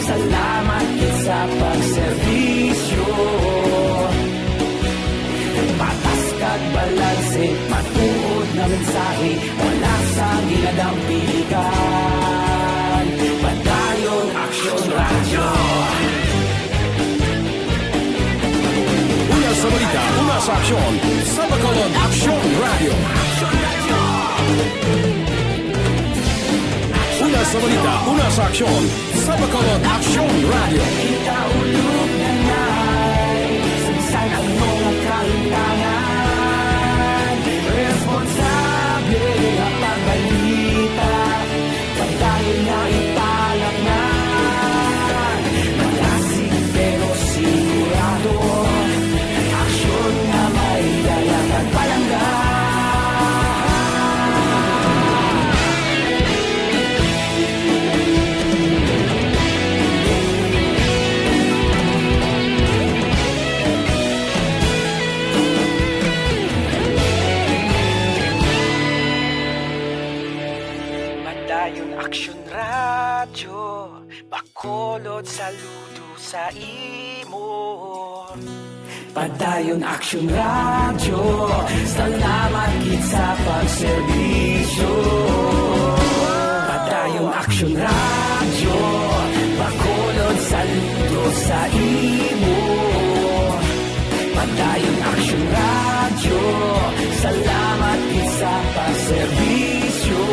salamat gid sa pagserbisyo. Patas kag balanse, matuod nga mensahe, wala sang ginadampigan. Padayon Aksyon Radyo. Una sa balita, una sa aksyon, sa Bacolod Aksyon Radyo. Una sa balita, una sa aksyon, sa Bacolod Aksyon Radyo. Kita ulog na nay, sa bisan ano nga kahimtangan, responsable nga pagbalita. Padayon nga ipalapngan, malasig pero sigurado. Aksyon nga may dala kag palangga. Padayon Aksyon Radyo, Bacolod, saludo sa imo. Padayon Aksyon Radyo, salamat gid sa pagserbisyo. Padayon Aksyon Radyo, Bacolod, saludo sa imo. Padayon Aksyon Radyo, salamat gid sa pagserbisyo.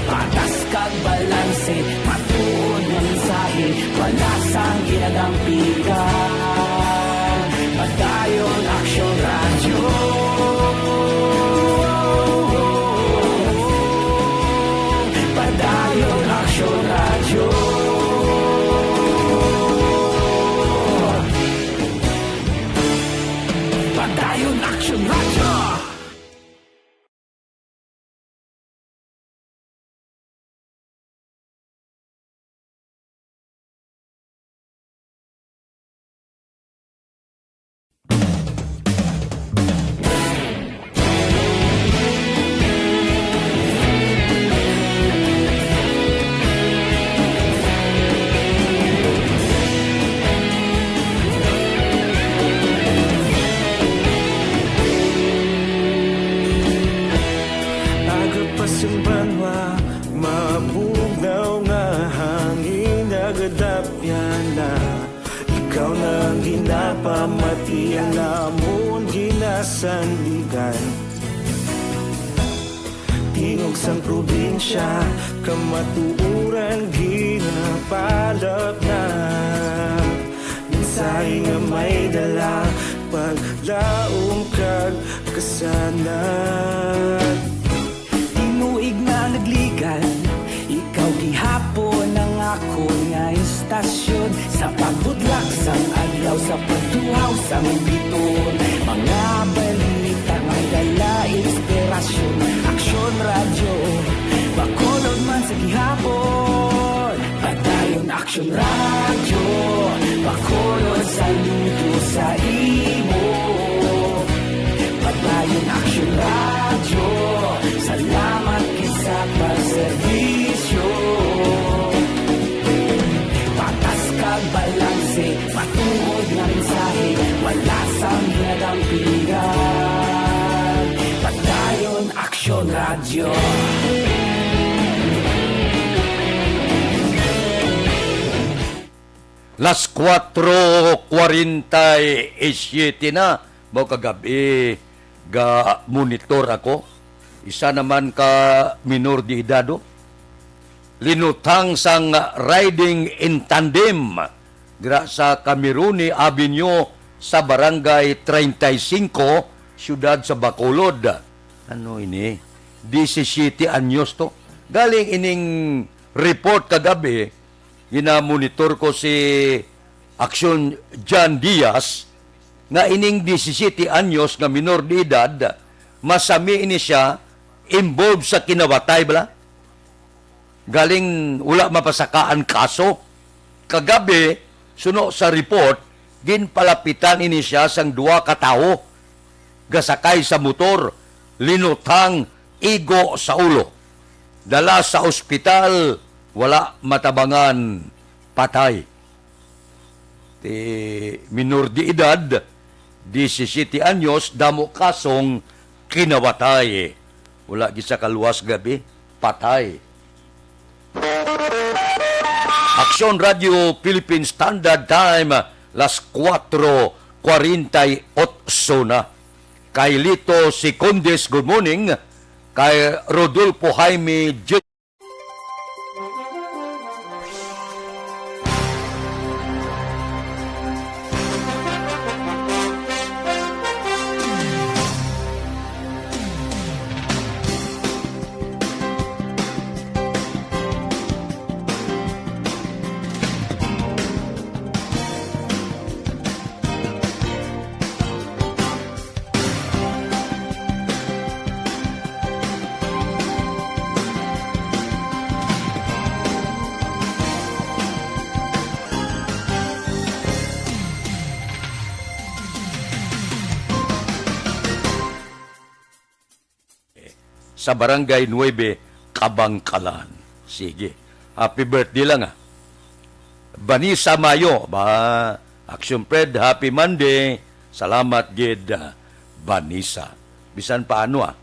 Patas kag balanse, matuod nga mensahe, wala sang ginadampigan. Padayon Aksyon Radyo. Padayon Aksyon Radyo. Padayon Aksyon Radyo. namon ginasandigan. Tingog sang probinsya, kamatuoran ginapalapnag. Mensahe nga may dala, paglaom kag kasanag. Tinuig na nagligad, ikaw gihapon ang akon nga istasyon. Sa pagbudlak sang adlaw, sa pagduhaw sang biton, mga balita may dala inspirasyon. Aksyon Radyo, Bacolod man sa gihapon. Padayon Aksyon Radyo, Bacolod, saludo sa imo. Padayon Aksyon Radyo, salamat gid sa pagserbisyo. Patas kag balanse, matuod nga mensahe, wala sang ginadampingan. Padayon Aksyon Radyo. Las cuatro cuarenta y siete na, mao kagab-i ga-monitor ako. Isa naman ka minor de edad, oh. Linutang sang riding in tandem dira sa Camerone Avenue sa Barangay treinta y cinco, siyudad sa Bacolod. Ano ini? Disisiyete anyos to. Galing ining report kagabi, ginamonitor ko si Aksyon John Diaz, nga ining disisiyete anyos nga minor de edad, masami ini siya, involved sa kinawatay bala. Galing wala mapasakaan kaso. Kagabi, suno sa report, ginpalapitan ini siya sang duha ka tawo. Gasakay sa motor, linutang, igo sa ulo. Dala sa ospital, wala matabangan, patay. Ti minor de edad, disisiyete anyos, damo kasong kinawatay. Wala gid sa kaluwas gabi, patay. Aksyon Radyo Philippine Standard Time, las cuatro cuarenta y ocho na. Kay Lito Secondes, good morning. Kay Rodolfo Jaime J. Sa Barangay Nuebe, Kabangkalan. Sige. Happy birthday lang, ah. Vanessa Mayo, ba, Action Fred, happy Monday. Salamat gid, ah, Vanessa. Bisan paano, ah,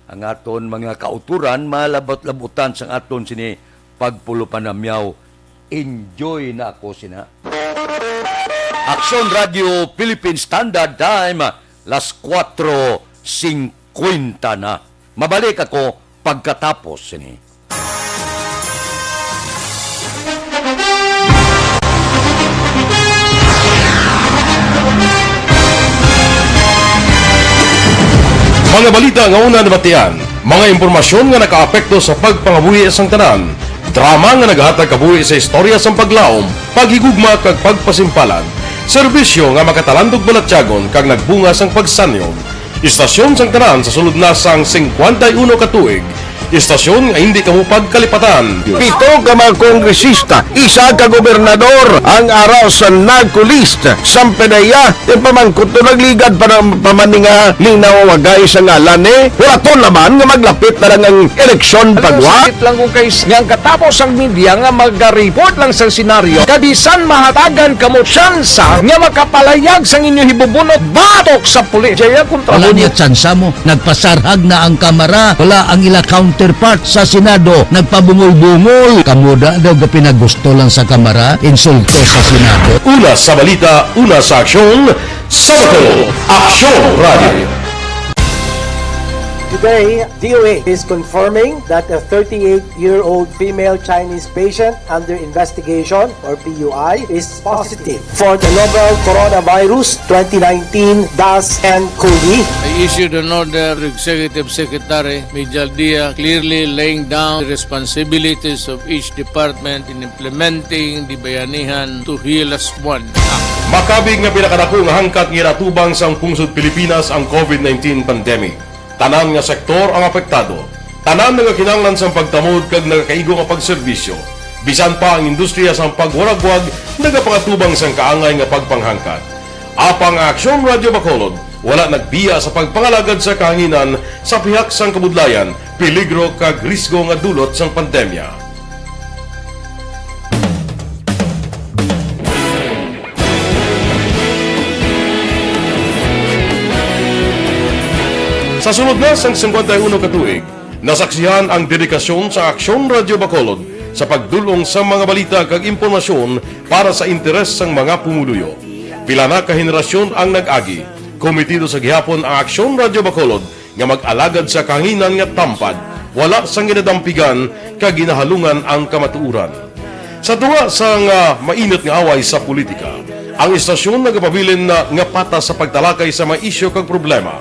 ang aton mga kauturan, malabot-labutan sang aton sini pagpulo panamyaw. Enjoy na ako sina. Action Radio Philippine Standard Time, las cuatro cincuenta na. Mabalik ako pagkatapos sini. Mga balita nga una nabatian, mga impormasyon nga nakaapekto sa pagpangabuhi sang tanan, drama nga nagahatag kabuhi sa istorya sang paglaom, paghigugma kag pagpasimpalan, serbisyo nga makatalandog balatyagon kag nagbunga sang pagsanyon. Istasyon sang tanan sa sulod na sang cincuenta y uno ka tuig. Istasyon nga hindi kamo pagkalipatan. Pito ka mga kongresista, isa ka gobernador ang ara sa NAGCO list. Sang PDEA, ipamangkot to, nagligad pa na, pa man ni nga ning nawawagay sa ngalan ni. Hulaton naman nga maglapit na lang ang eleksyon. Alam mo, pagwa. Sakit lang kung kay nga ang katapos ang media nga maga-report lang sa senaryo. Kabisan mahatagan kamo tsansa nga makapalayag sang inyo hibubunot batok sa pulis. Jaya kontra. Wala mo niya tsansa mo. Nagpasarhag na ang kamara. Wala ang ila counter. Counterpart sa Senado, nagpabungol-bungol. Kamo da daw gapinagusto lang sa Kamara, insulto sa Senado. Una sa balita, una sa aksyon, sa Bacolod, Aksyon Radio. Today, D O A is confirming that a thirty-eight-year-old female Chinese patient under investigation, or P U I, is positive for the novel coronavirus twenty nineteen dash N cov. I issued an order to Executive Secretary Mijal Dia, clearly laying down the responsibilities of each department in implementing the Bayanihan to Heal Us One Act. Makabig nga pinakadako nga hangkat nga ginatubang sang pungsod Pilipinas ang covid nineteen pandemic. Tanan nga sektor ang apektado. Tanan nagakinahanglan sang pagtamod kag nagakaigo nga pagserbisyo. Bisan pa ang industriya sang pagwaragwag nagapangatubang sang kaangay nga pagpanghangkat. Apang ang Aksyon Radio Bacolod wala nagbiya sa pagpangalagad sa kahanginan sa pihak sang kabudlayan, peligro kag risgo nga dulot sang pandemya. Sa sulod na sang singkwenta y uno ka tuig, nasaksihan ang dedikasyon sa Aksyon Radio Bacolod sa pagdul-ong sa mga balita kag impormasyon para sa interes sang mga pumuluyo. Pila na ka henerasyon ang nag-agi. Komitido sa gihapon ang Aksyon Radio Bacolod nga mag-alagad sa kahanginan nga tampad, wala sang ginadampigan kag ginahalungan ang kamatuoran. Sa tunga sang, ah, mainit nga away sa politika, ang istasyon nagapabilin na nga patas sa pagtalakay sa mga isyu kag problema.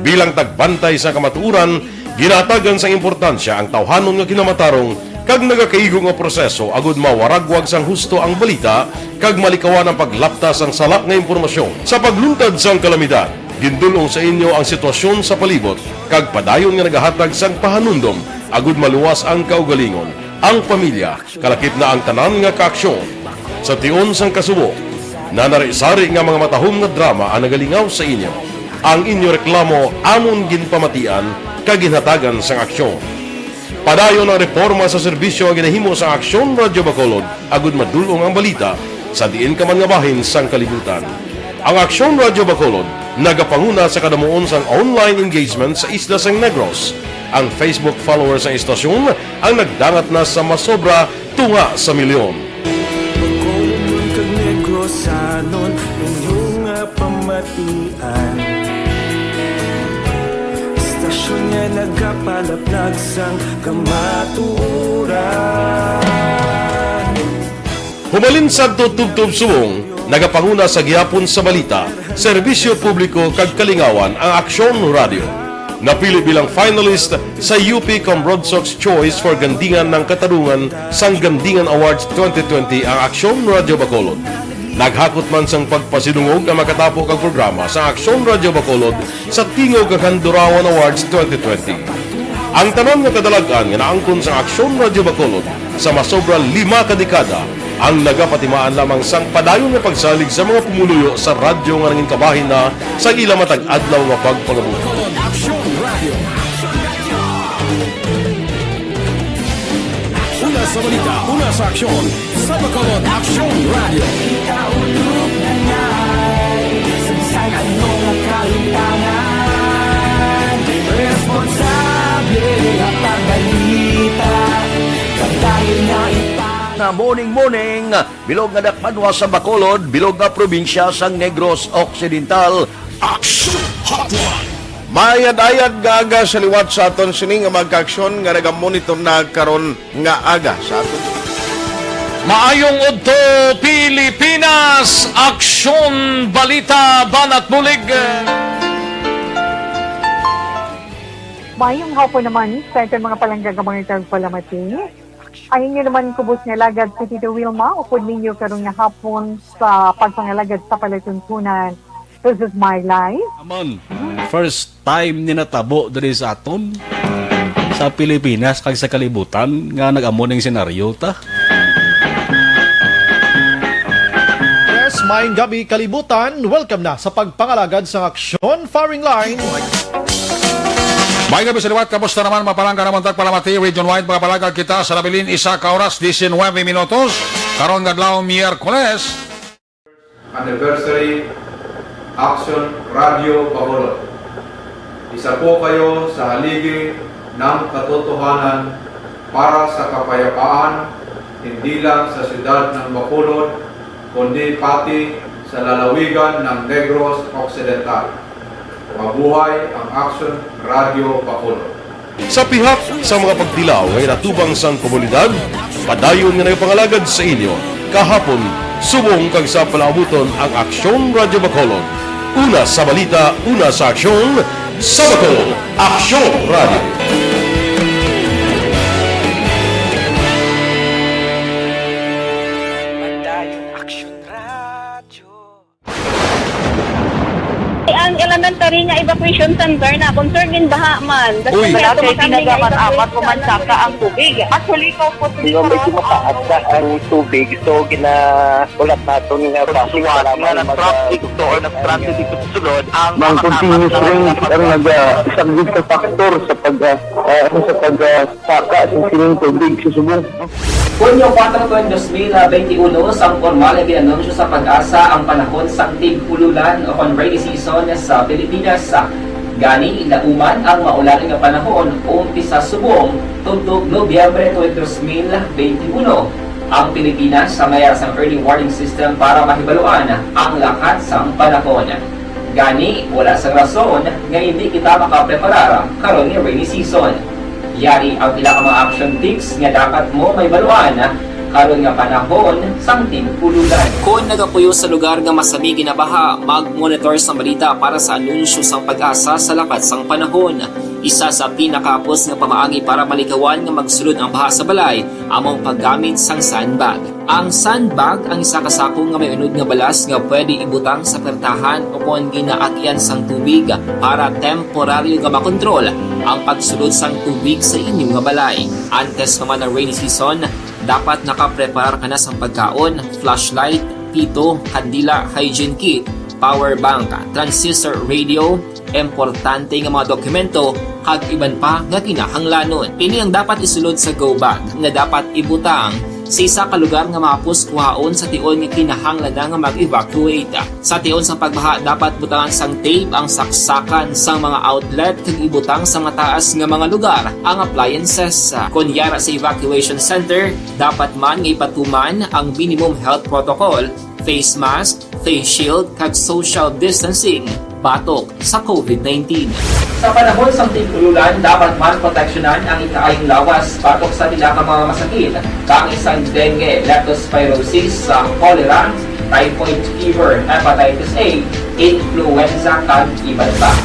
Bilang tagbantay sa kamatuoran, ginahatagan sang importansya ang tawhanon nga kinamatarong kag nagakaigo nga proseso agud mawaragwag sang husto ang balita kag malikawan ang paglapta sang sala nga impormasyon. Sa pagluntad sang kalamidad, gindul-ong sa inyo ang sitwasyon sa palibot kag padayon nga nagahatag sang pahanumdom agud maluwas ang kaugalingon, ang pamilya, kalakip na ang tanan nga kaaksyon. Sa tion sang kasubo, nanari-sari nga mga matahom nga drama ang nagalingaw sa inyo. Ang inyo reklamo amon ginpamatian kag ginhatagan sang aksyon. Padayon ang reporma sa serbisyo nga ginahimo sa Aksyon Radio Bacolod agud madul-ong ang balita sa diin ka man nga bahin sang kalibutan. Ang Aksyon Radio Bacolod nagapanguna sa kadamuon sang online engagement sa isla sang Negros. Ang Facebook followers sang istasyon ang nagdangat na sa masobra tunga sa milyon. Bacolod kag Negrosanon, inyo nga pamatian. Istasyon nga nagapalaplag sang kamatuoran. Humalin sadto tubtob subong, nagapanguna sa gihapon sa balita, serbisyo publiko kag kalingawan ang Aksyon Radio. Napili bilang finalist sa U P Comrodsocs Choice for Gandingan ng Katarungan sang Gandingan Awards twenty twenty ang Aksyon Radio Bacolod. Naghakot man sang pagpasidungog ang makatapo kag programa sa Aksyon Radio Bacolod sa Tingog kag Handurawan Awards twenty twenty. Ang tanan nga kadalag-an nga naangkon sang Aksyon Radio Bacolod sa masobra lima ka dekada ang nagapatimaan lamang sang padayon nga pagsalig sa mga pumuluyo sa radyo nga nangin kabahin na sa ila matag adlaw nga pagpangabuhi. Aksyon Radio. Una sa balita, una sa aksyon, sa Bacolod Aksyon Radio. Kita ulog na ngay, sa bisan ano nga kahitangan, responsable nga pagbalita, kag dayon nga ipa- Na morning, morning. Bilog nga dakpanwa sa Bacolod, bilog nga probinsya sang Negros Occidental. Action Hotline. Maayad-ayad nga aga sa liwat sa aton sini nga magkaaksyon nga nagamonitor na karon nga aga sa aton. Maayong udto, Pilipinas! Aksyon, balita, banat, bulig. Maayong hapon naman sa aton mga palangga nga mga tagpalamati. Ang inyo naman kubos nga alagad si Tito Wilma, upod ninyo karon nga hapon sa pagpangalagad sa palatuntunan. This is my life. Amon, first time ni natabo diri sa aton, sa Pilipinas kag sa kalibutan, nga nag-amo ning senaryo ta. Yes, maayong gabi, kalibutan. Welcome na sa pagpangalagad sang Aksyon Firing Line. May gabi sa liwat, kamusta naman, mga palangga namon tagpalamati? Region wide, mga palangga, kita sa nabilin, isa ka oras, diecinuebe minutos. Karon nga adlaw, Miyerkules. Anniversary, Aksyon Radio Bacolod. Isa po kayo sa haligi ng katotohanan para sa kapayapaan, hindi lang sa siyudad ng Bacolod, kundi pati sa lalawigan ng Negros Occidental. Mabuhay ang Action Radio Bacolod! Sa pihak sa mga pagtilaw nga ginatubang sang komunidad, padayon nga nagapangalagad sa inyo kahapon, subong kag sa palaabuton ang Aksyon Radio Bacolod. Una sa balita, una sa aksyon, sa Bacolod, Aksyon Radio. Padayon Aksyon Radio. Ang elementary nga evacuation center na concern din baha man. Uy. Wala kay tinagaman apat o mansaka ang tubig. Actually, ikaw po, Di ba, medyo mataas na ang tubig, so ginaulat naton nga basi suwat nga nag-traffic to or nag-transit dito sa sulod ang mga continuous rain ang nagasaglit sa factor sa pag, ah, ah, ano, sa pag, ah, saka sa sining tubig sa subong. Hunyo kuwatro, dos mil benti uno, sang pormal nga ginanunsyo sa PAGASA ang panahon sang tig-ululan o kon rainy season sa Pilipinas. Gani, lauman ang maulan nga panahon umpisa subong tubtob Nobyembre twenty twenty-one. Ang Pilipinas sa mayar sang early warning system para mahibaluan ang lakat sang panahon. Gani, wala sang rason nga hindi kita makapreparar karon nga rainy season. Yari ang pila ka mga action tips nga dapat mo mahibaluan karon nga panahon sang tig-ululan. Kon nagapuyo sa lugar nga masami ginabaha, mag-monitor sang balita para sa anunsyo sang PAGASA sa lakat sang panahon. Isa sa pinakahapos nga pamaagi para malikawan nga magsulod ang baha sa balay amo ang paggamit sang sandbag. Ang sandbag ang isa ka sako nga may unod nga balas nga pwede ibutang sa pertahan o kon ginaagyan sang tubig para temporaryo nga makontrol ang pagsulod sang tubig sa inyo nga balay. Antes pa man ang rainy season, dapat nakapreparar ka na sang pagkaon, flashlight, pito, kandila, hygiene kit, power bank, transistor radio, importante nga mga dokumento, kag iban pa nga kinahanglanon. Ini ang dapat isulod sa go bag nga dapat ibutang sa isa ka lugar nga mahapos kuhaon sa tion nga kinahanglan na nga mag-evacuate. Sa tion sang pagbaha, dapat butangan sang tape ang saksakan sang mga outlet kag ibutang sa mataas nga mga lugar ang appliances. Kon yara sa evacuation center, dapat man nga ipatuman ang minimum health protocol, face mask, face shield, kag social distancing batok sa COVID nineteen. Sa panahon sang tig-ululan, dapat man proteksyonan ang ikaayong lawas batok sa pila ka mga masakit, kaangay sang dengue, leptospirosis, sa cholera, typhoid fever, hepatitis A, influenza, kag iban pa.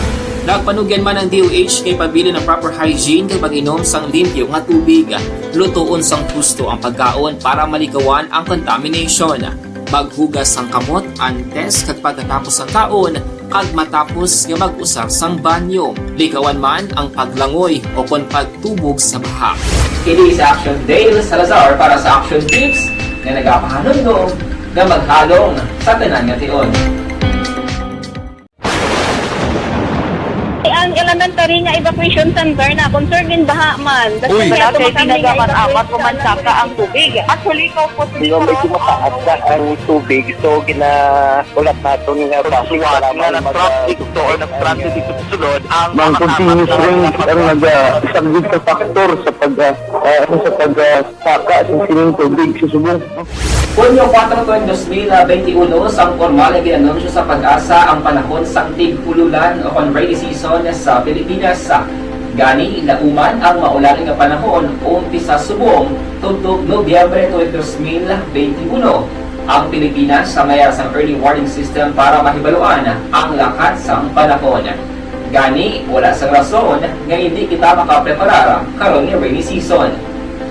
Nagpanugyan man ang D O H kay pabilin ang proper hygiene kag pag-inom sang limpyo nga tubig. Lutoon sang husto ang pagkaon para malikawan ang contamination. Maghugas sang kamot antes kag pagkatapos sang kaon, kag matapos nga mag-usar sang banyo. Likawan man ang paglangoy o kon pagtubog sa baha. Kini si Action Dale Salazar para sa Action Tips nga nagapahanumdom nga maghalong sa tanan nga tion. Ang elementary nga evacuation center na concern din baha man. Uy. Wala kay tinagaman apat o mansaka ang tubig. Actually, ikaw po, di ba, medyo mataas na ang tubig, so ginaulat naton nga basi wala nga nag-traffic to or nag-transit dito sa sulod ang mga continuous rain ang nagasaglit sa factor sa pag, ah, ah, ano, sa pag, ah, saka sa sining tubig sa subong. Hunyo kuwatro, dos mil benti uno, sang pormal nga ginanunsyo sa PAGASA ang panahon sang tig-ululan o kon rainy season sa Pilipinas. Gani, lauman ang maulan nga panahon umpisa subong tubtob Nobyembre twenty twenty-one. Ang Pilipinas sa mayar sang early warning system para mahibaluan ang lakat sang panahon. Gani, wala sang rason nga hindi kita makapreparar karon nga rainy season.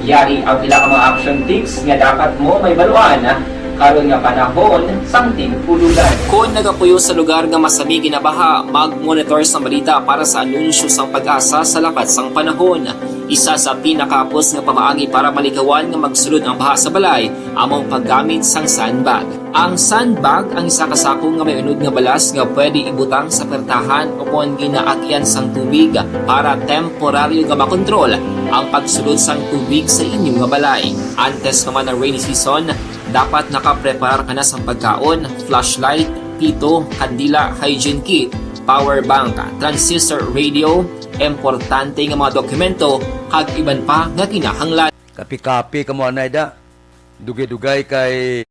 Yari ang pila ka mga action tips nga dapat mo mahibaluan karon nga panahon sang tig-ululan. Kon nagapuyo sa lugar nga masami ginabaha, mag-monitor sang balita para sa anunsyo sang PAGASA sa lakat sang panahon. Isa sa pinakahapos nga pamaagi para malikawan nga magsulod ang baha sa balay amo ang paggamit sang sandbag. Ang sandbag ang isa ka sako nga may unod nga balas nga pwede ibutang sa pertahan o kon ginaagyan sang tubig para temporaryo nga makontrol ang pagsulod sang tubig sa inyo nga balay. Antes pa man ang rainy season, dapat nakapreparar ka na sang pagkaon, flashlight, pito, kandila, hygiene kit, power bank, transistor radio, importante nga mga dokumento, kag iban pa nga kinahanglan. Kapi-kapi kamo anay da. Dugay-dugay kay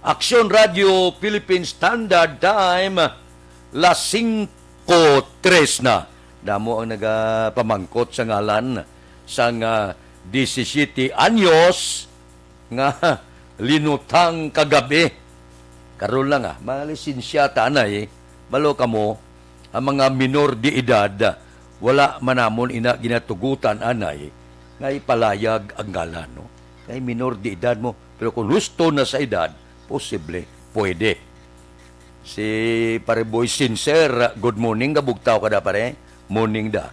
Aksyon Radio Philippine Standard Time, las singko tres na. Damo ang nagapamangkot sa ngalan sang, ah, disisiete anyos nga linutang kagabi. Karon lang, ah, malisensya ta anay, balo kamo, ang mga minor de edad, wala man namon ina ginatugutan anay nga ipalayag ang ngalan, no? Kay minor de edad mo, pero kung husto na sa edad, posible, pwede. Si Pare Boy Sincere, good morning, gabugtaw ka da, pare. Morning da.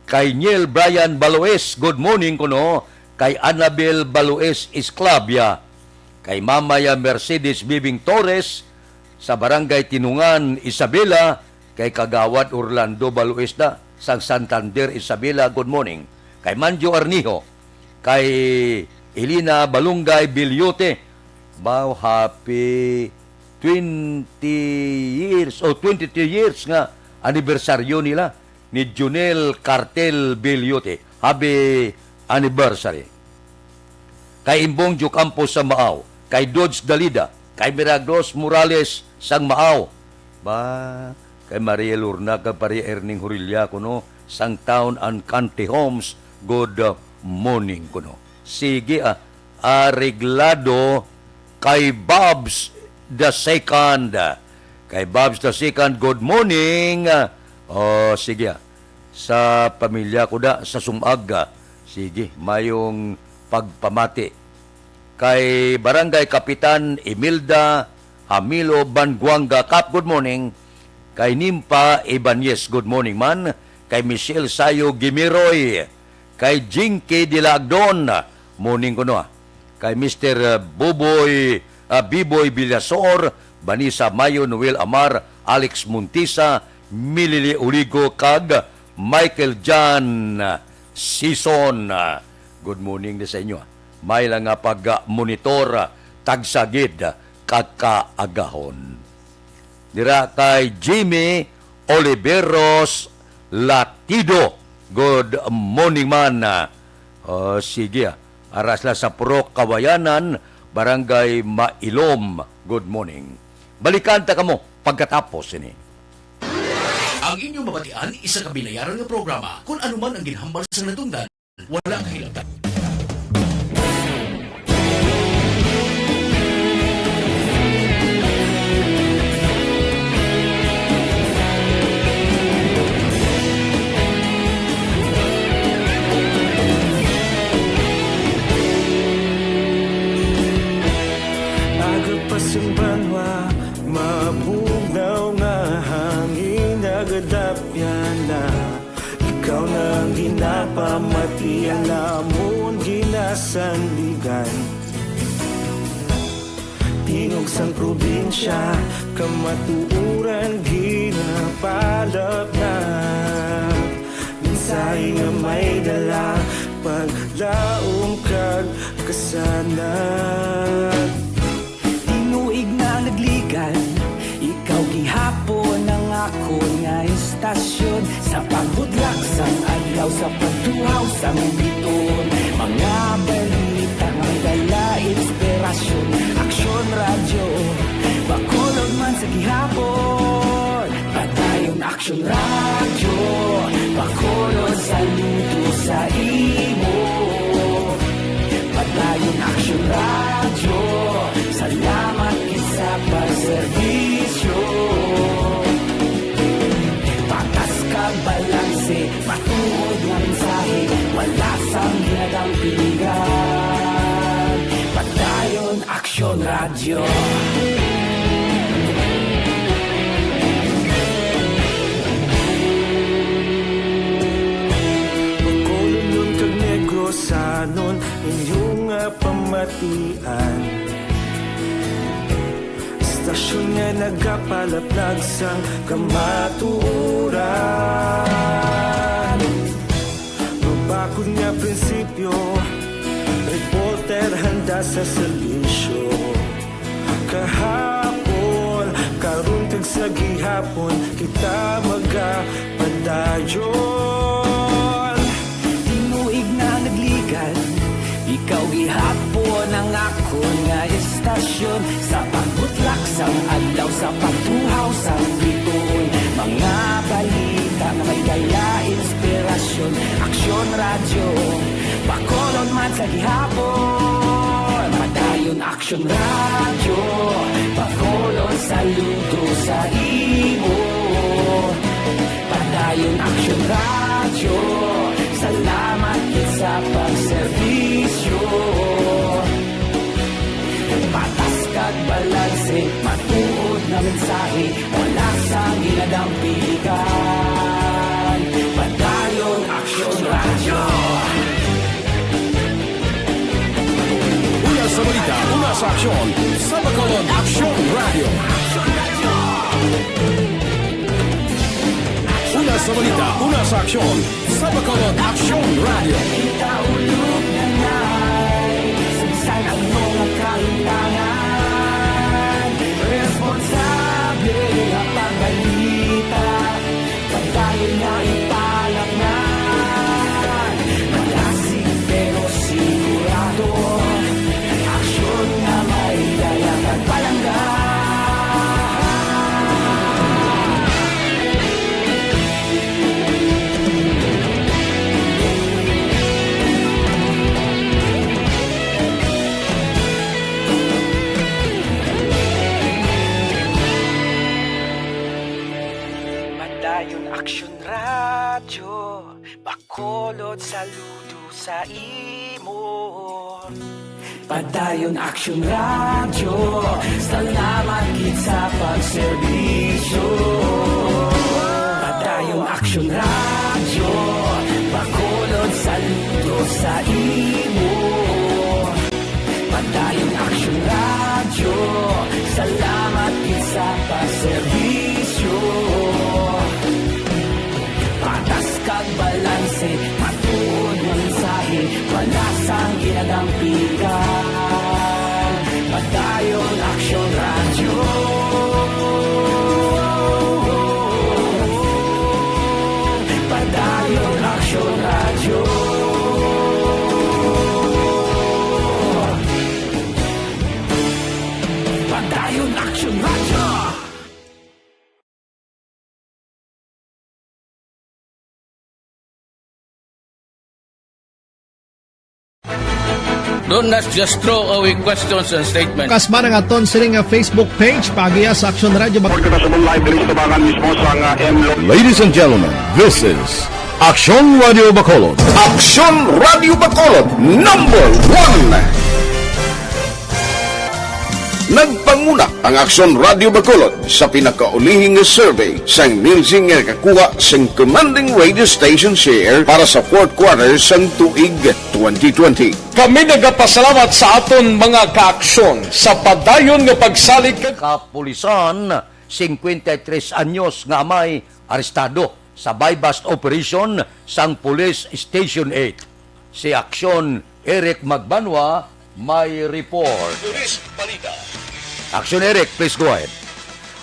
Kay Niel Brian Baloes, good morning kuno. Kay Annabel Baloes Esclavia. Kay Mamaya Mercedes Bibing Torres, sa Barangay Tinungan, Isabela. Kay Kagawad Orlando Baloes da, sang Santander, Isabela, good morning. Kay Manjo Arnijo, kay Elena Balungay Bilyote, wow, happy twenty years o twenty-three years nga anibersaryo nila ni Junel Cartel Bilyote. Happy anniversary. Kay Imbong Diocampo sa Maaw, kay Dodge Dalida, kay Miragros Morales sang Maaw. Ba, kay Maria Lorna kag Pare Erning Horilla kuno sang Town and Country Homes, good, uh, morning kuno. Sige, ah, areglado kay Bobs the Second. Kay Bobs the Second, good morning. Oh, sige, ah. Sa pamilya ko da, sa Sumag, ah. Sige, mayong pagpamati. Kay Barangay Kapitan Imelda Hamilo Banguanga Kap, good morning. Kay Nimpa Ibanez, good morning man. Kay Michelle Sayo Gimiroy, kay Jinky Dilagdon, morning kuno, ah. Kay Mister, ah, Buboy, ah, Biboy Villasor, Vanessa Mayo, Noel Amar, Alex Montisa, Milili Uligo, kag Michael John Sison. Good morning ni sa inyo, ah. May lang nga pag-monitor, ah, tagsa gid, ah, kakaagahon. Dira kay Jimmy Oliveros Latido. Good morning man. Ah, oh, sige, ah. Ara sila sa Purok Kawayanan, Barangay Mailom. Good morning. Balikan ta kamo pagkatapos sini. Ang inyong mabatian, isa ka binayaran nga programa. Kung ano man ang ginhambal sa natundan, wala kahilabtan. Aga pa sing banwa, mabugnaw nga hangin, nagadapyan na. Pamati ang amon ginasandigan. Tingog sang probinsya, kamatuoran ginapalapnag. Mensahe nga may dala, paglaom kag kasanag. Tinuig na nagligan, ikaw gihapon ang akon nga istasyon. Sa pagbutlak sang adlaw, sa pagtuhaw sang bituon, mga balita nga may dala inspirasyon. Aksyon Radyo, Bacolod man sa gihapon. Padayon Aksyon Radyo, Bacolod, saludo sa imo. Padayon Aksyon Radyo, salamat gid sa pagserbisyo. Patas kag balanse, matuod nga mensahe, wala sang ginadampigan. Padayon Aksyon Radyo. Bacolodnon kag Negrosanon, inyo nga pamatian. Istasyon nga nagapalaplag sang kamatuoran. Mabakod nga prinsipyo, reporter handa sa serbisyo. Kahapon, karon kag sa gihapon, kita magapadayon. Tinuig na nagligan, ikaw gihapon ang akon nga istasyon. Sa pagbutlak sang adlaw, sa pagtuhaw sang bituon, mga balita nga may dala inspirasyon. Aksyon Radyo, Bacolod man sa gihapon. Padayon Aksyon Radyo, Bacolod, saludo sa imo. Padayon Aksyon Radyo, salamat gid sa pagserbisyo. Patas kag balanse, matuod nga mensahe, wala sang ginadampigan. Padayon Aksyon Radyo. Una sa balita, una sa aksyon, sa Bacolod Aksyon Radyo. Una sa balita, una sa aksyon, sa Bacolod Aksyon Radyo. Kita ulog na nay, sa bisan ano nga kahintangan, responsable nga pagbalita. Padayon nga ipalapngan, malasig pero sigurado. Aksyon nga may dala kag palangga. Padayon Aksyon Radyo, Bacolod, saludo sa imo. Padayon Aksyon Radyo, salamat gid sa pagserbisyo. Padayon Aksyon Radyo, Bacolod, saludo sa imo. Padayon Aksyon Radyo, salamat gid sa pagserbisyo. Patas kag balanse, matuod nga mensahe, wala sang ginadampigan. Padayon Aksyon Radyo. Padayon Aksyon Radyo. Padayon Aksyon Radyo. Don't not just throw away questions and statements. Kas man ang aton sini nga Facebook page, paagiha sa Aksyon Radyo Bac- Report kita sa live diri sa tabangan mismo sa nga M Lo- Ladies and gentlemen, this is Aksyon Radyo Bacolod. Aksyon Radyo Bacolod, number one. Nagpanguna ang Aksyon Radio Bacolod sa pinakaulihi nga survey sang Nielsen nga nakakuha sang commanding radio station share para sa fourth quarter sang tuig twenty twenty. Kami nagapasalamat sa aton mga kaaksyon sa padayon nga pagsalig kag Kapulisan, cincuenta y tres anyos nga amay, arestado sa buy-bust operation sang Police Station eight. Si Aksyon Eric Magbanwa may report. Police Balita. Aksyon Eric, please go ahead.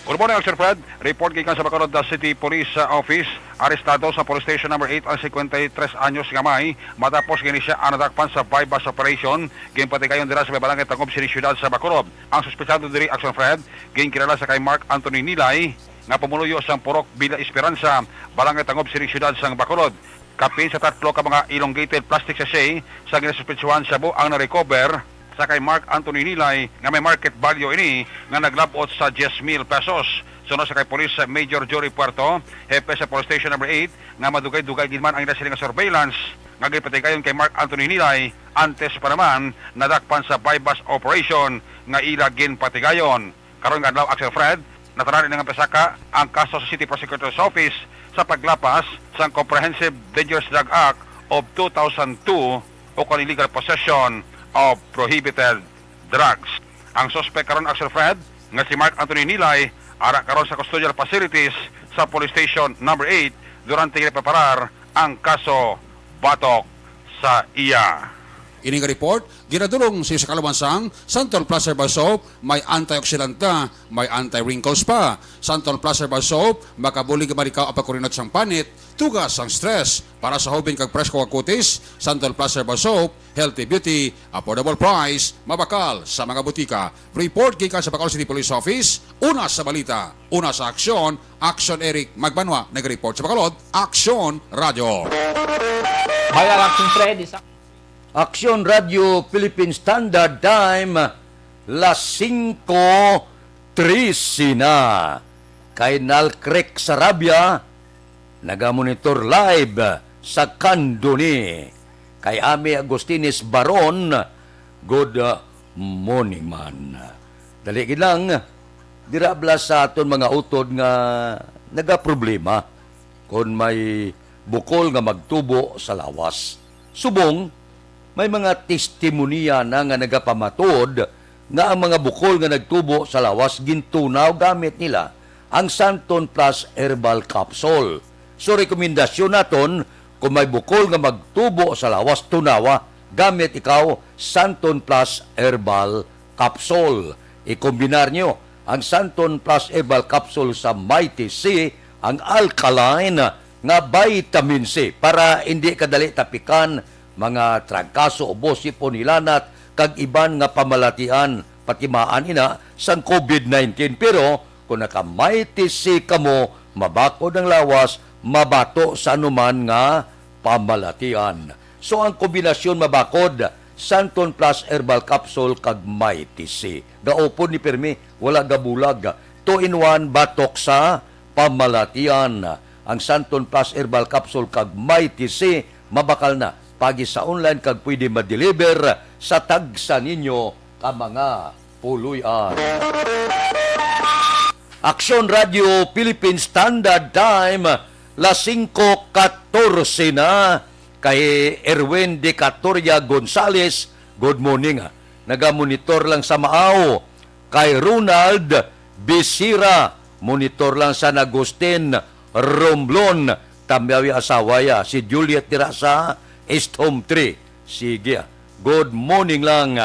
Good morning, Aksyon Fred. Report gikan sa Bacolod City Police, uh, Office. Arestado sa Police Station Number eight ang cincuenta y tres anyos nga amay matapos gani siya ang nadakpan sa buy-bust operation. Ginpatigayon dira sa may Barangay Tangob, sini siyudad sa Bacolod. Ang suspetsado diri, Aksyon Fred, ginkilala sa kay Mark Anthony Nilay, nga pumuluyo sang Purok Villa Esperanza, Barangay Tangob, sini siyudad sang Bacolod. Kapin sa tatlo ka mga elongated plastic sachet sa ginasuspetsuhan shabu ang na-recover sa kay Mark Anthony Nilay nga may market value ini nga naglab-ot sa diyes mil pesos. Suno sa kay Police Major Jory Puerto, hepe sa Police Station Number eight, nga madugay-dugay gid man ang ila sini nga surveillance nga ginpatigayon kay Mark Anthony Nilay antes pa naman nadakpan sa buy-bust operation nga ila ginpatigayon. Karon nga adlaw, Aksyon Fred, natanan ini nga pisaka ang kaso sa City Prosecutor's Office sa paglapas sang Comprehensive Dangerous Drug Act of two thousand two o kon illegal possession of prohibited drugs. Ang suspek karon, Aksyon Fred, nga si Mark Anthony Nilay, ara karon sa custodial facilities sa Police Station Number eight durante ginapreparar ang kaso batok sa iya. Ini nga report ginadulong sa Santol Plus Herbal Soap, may antioxidant na, may anti-wrinkles pa. Santol Plus Herbal Soap makabulig man ikaw ang pagkurinot sang panit, tugas sang stress. Para sa hubin kag presko nga kutis, Santol Plus Herbal Soap, healthy beauty, affordable price, mabakal sa mga butika. Report gikan sa Bacolod City Police Office, una sa balita, una sa aksyon, Aksyon Eric Magbanwa nag-report sa Bacolod, Aksyon Radyo. May Aksyon Fred, isa Aksyon Radyo Philippine Standard Time, las singko trese na. Kay Nalkrek Sarabia, nagamonitor live sa Candoni. Kay Ami Agustines Baron, good, uh, morning man. Dali gid lang, dira bala sa aton mga utod nga nagaproblema kon may bukol nga magtubo sa lawas. Subong, may mga testimonya na nga nagapamatuod nga ang mga bukol nga nagtubo sa lawas gintunaw gamit nila ang Santon Plus Herbal Capsule. So, rekomendasyon naton, kung may bukol nga magtubo sa lawas, tunawa gamit ikaw Santon Plus Herbal Capsule. Ikombinar nyo ang Santon Plus Herbal Capsule sa Mighty C, ang alkaline nga vitamin C, para hindi ka dali tapikan mga trangkaso, ubo, sipon, hilanat, kag iban nga pamalatian, patimaan ina sang covid nineteen. Pero kung naka-Mighty C kamo, mabakod ang lawas, mabato sa anuman nga pamalatian. So, ang kombinasyon mabakod, Santon Plus Herbal Capsule kag Mighty C. Gaupon ni pirmi, wala gabulag. Two-in-one batok sa pamalatian. Ang Santon Plus Herbal Capsule kag Mighty C, mabakal na. Pagi sa online kag pwede ma-deliver sa tagsa ninyo ka mga puloy-an. Aksyon Radio Philippine Standard Time, las singko katorse na. Kay Erwin de Catoria Gonzales, good morning. Nagamonitor lang sa Maaw. Kay Ronald Bisira, monitor lang sa San Agustin. Romblon, tamyaw ya asawa ya, si Juliet dira sa East Home Three. Sige, good morning lang.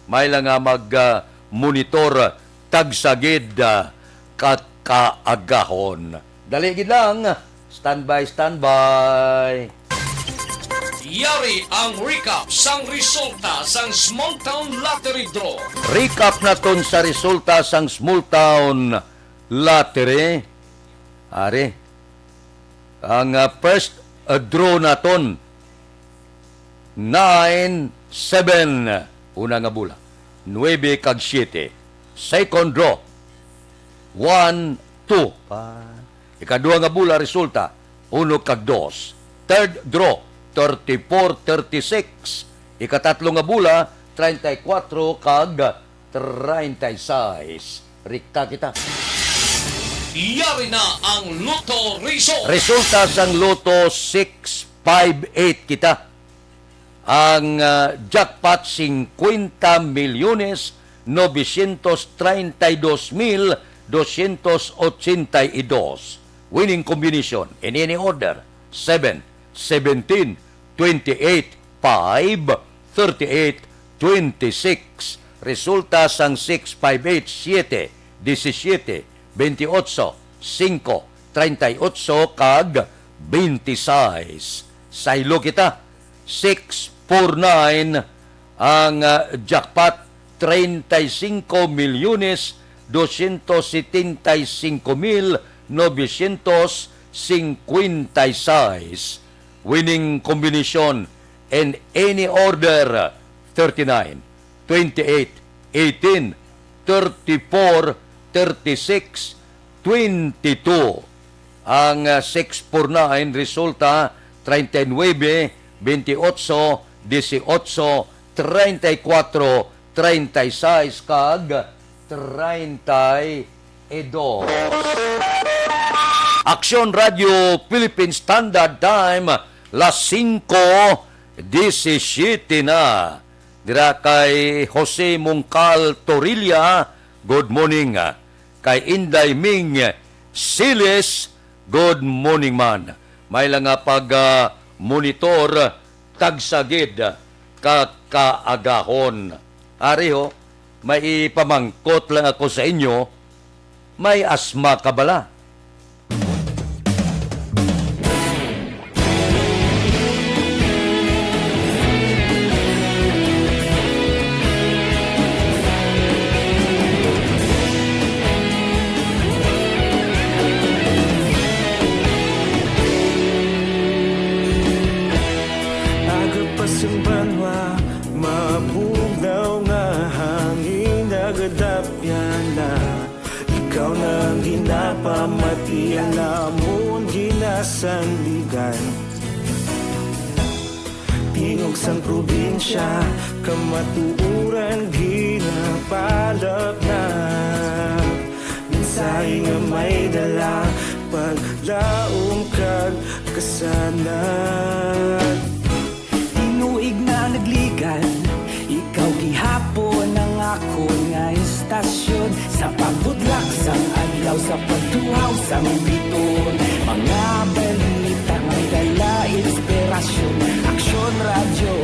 May lang nga mag, ah, monitor tagsagid, ah, ka-, kaagahon. Dali gid lang. Standby, standby. Yari ang recap sang resulta sang Small Town Lottery Draw. Recap naton sa resulta sang Small Town Lottery. Ari, ang, ah, first, ah, draw naton, nine, seven. Una nga bola, nuebe kag siyete. Second draw, one, two. Pa. Ikaduha nga bola, resulta, uno kag dos. Third draw, thirty-four, thirty-six. Ikatatlo nga bola, treinta y cuatro kag treinta y seis. Rikta kita. Yari na ang Lotto Result. Resulta sang Lotto, six five eight kita. Ang, ah, jackpot, cincuenta millones novecientos treinta y dos mil doscientos ochenta y dos. Winning combination in any order, seven, seventeen, twenty-eight, five, thirty-eight, twenty-six. Resulta sang six five eight, siete, disisiete, bentiocho, singko, treinta y ocho, kag benti sais. Saylo kita, six four nine ang, ah, jackpot, treinta y cinco millones doscientos setenta y cinco mil novecientos cincuenta y seis. Winning combination in any order, thirty-nine, twenty-eight, eighteen, thirty-four, thirty-six, twenty-two. Ang, ah, six four nine resulta treinta y nueve, veintiocho, dieciocho, treinta y cuatro, treinta y seis, kag treinta y dos. Aksyon Radio Philippine Standard Time, las singko disisiete na. Dira kay Jose Mungkal Torilla, good morning. Kay Inday Ming Siles, good morning man. May lang nga pag, ah, monitor, tagsa gid ka kaagahon. Ari ho, may ipamangkot lang ako sa inyo, may asma ka bala? Aga pa sang banwa, mabugnaw nga hangin, nagadapyan na. Ikaw na ang ginapamati, ang amon ginasandigan. Tingog sang probinsya, kamatuoran ginapalapnag. Mensahe nga may dala, paglaom kag kasanag. Tinuig na nagligad, ikaw gihapon ang akon nga istasyon. Sa pagbudlak sang adlaw, sa pagtuhaw sang biton, mga balita may dala inspirasyon. Aksyon Radyo,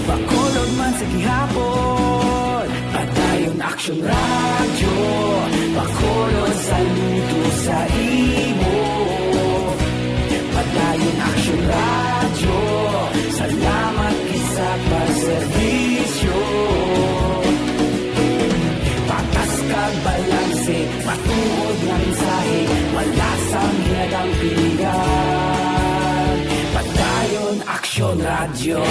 Bacolod man sa gihapon. Padayon Aksyon Radyo, Bacolod, saludo sa imo. Padayon Aksyon Radyo, salamat gid sa pagserbisyo. Patas kag balanse, matuod nga mensahe, wala sang ginadampigan. Padayon Aksyon Radyo.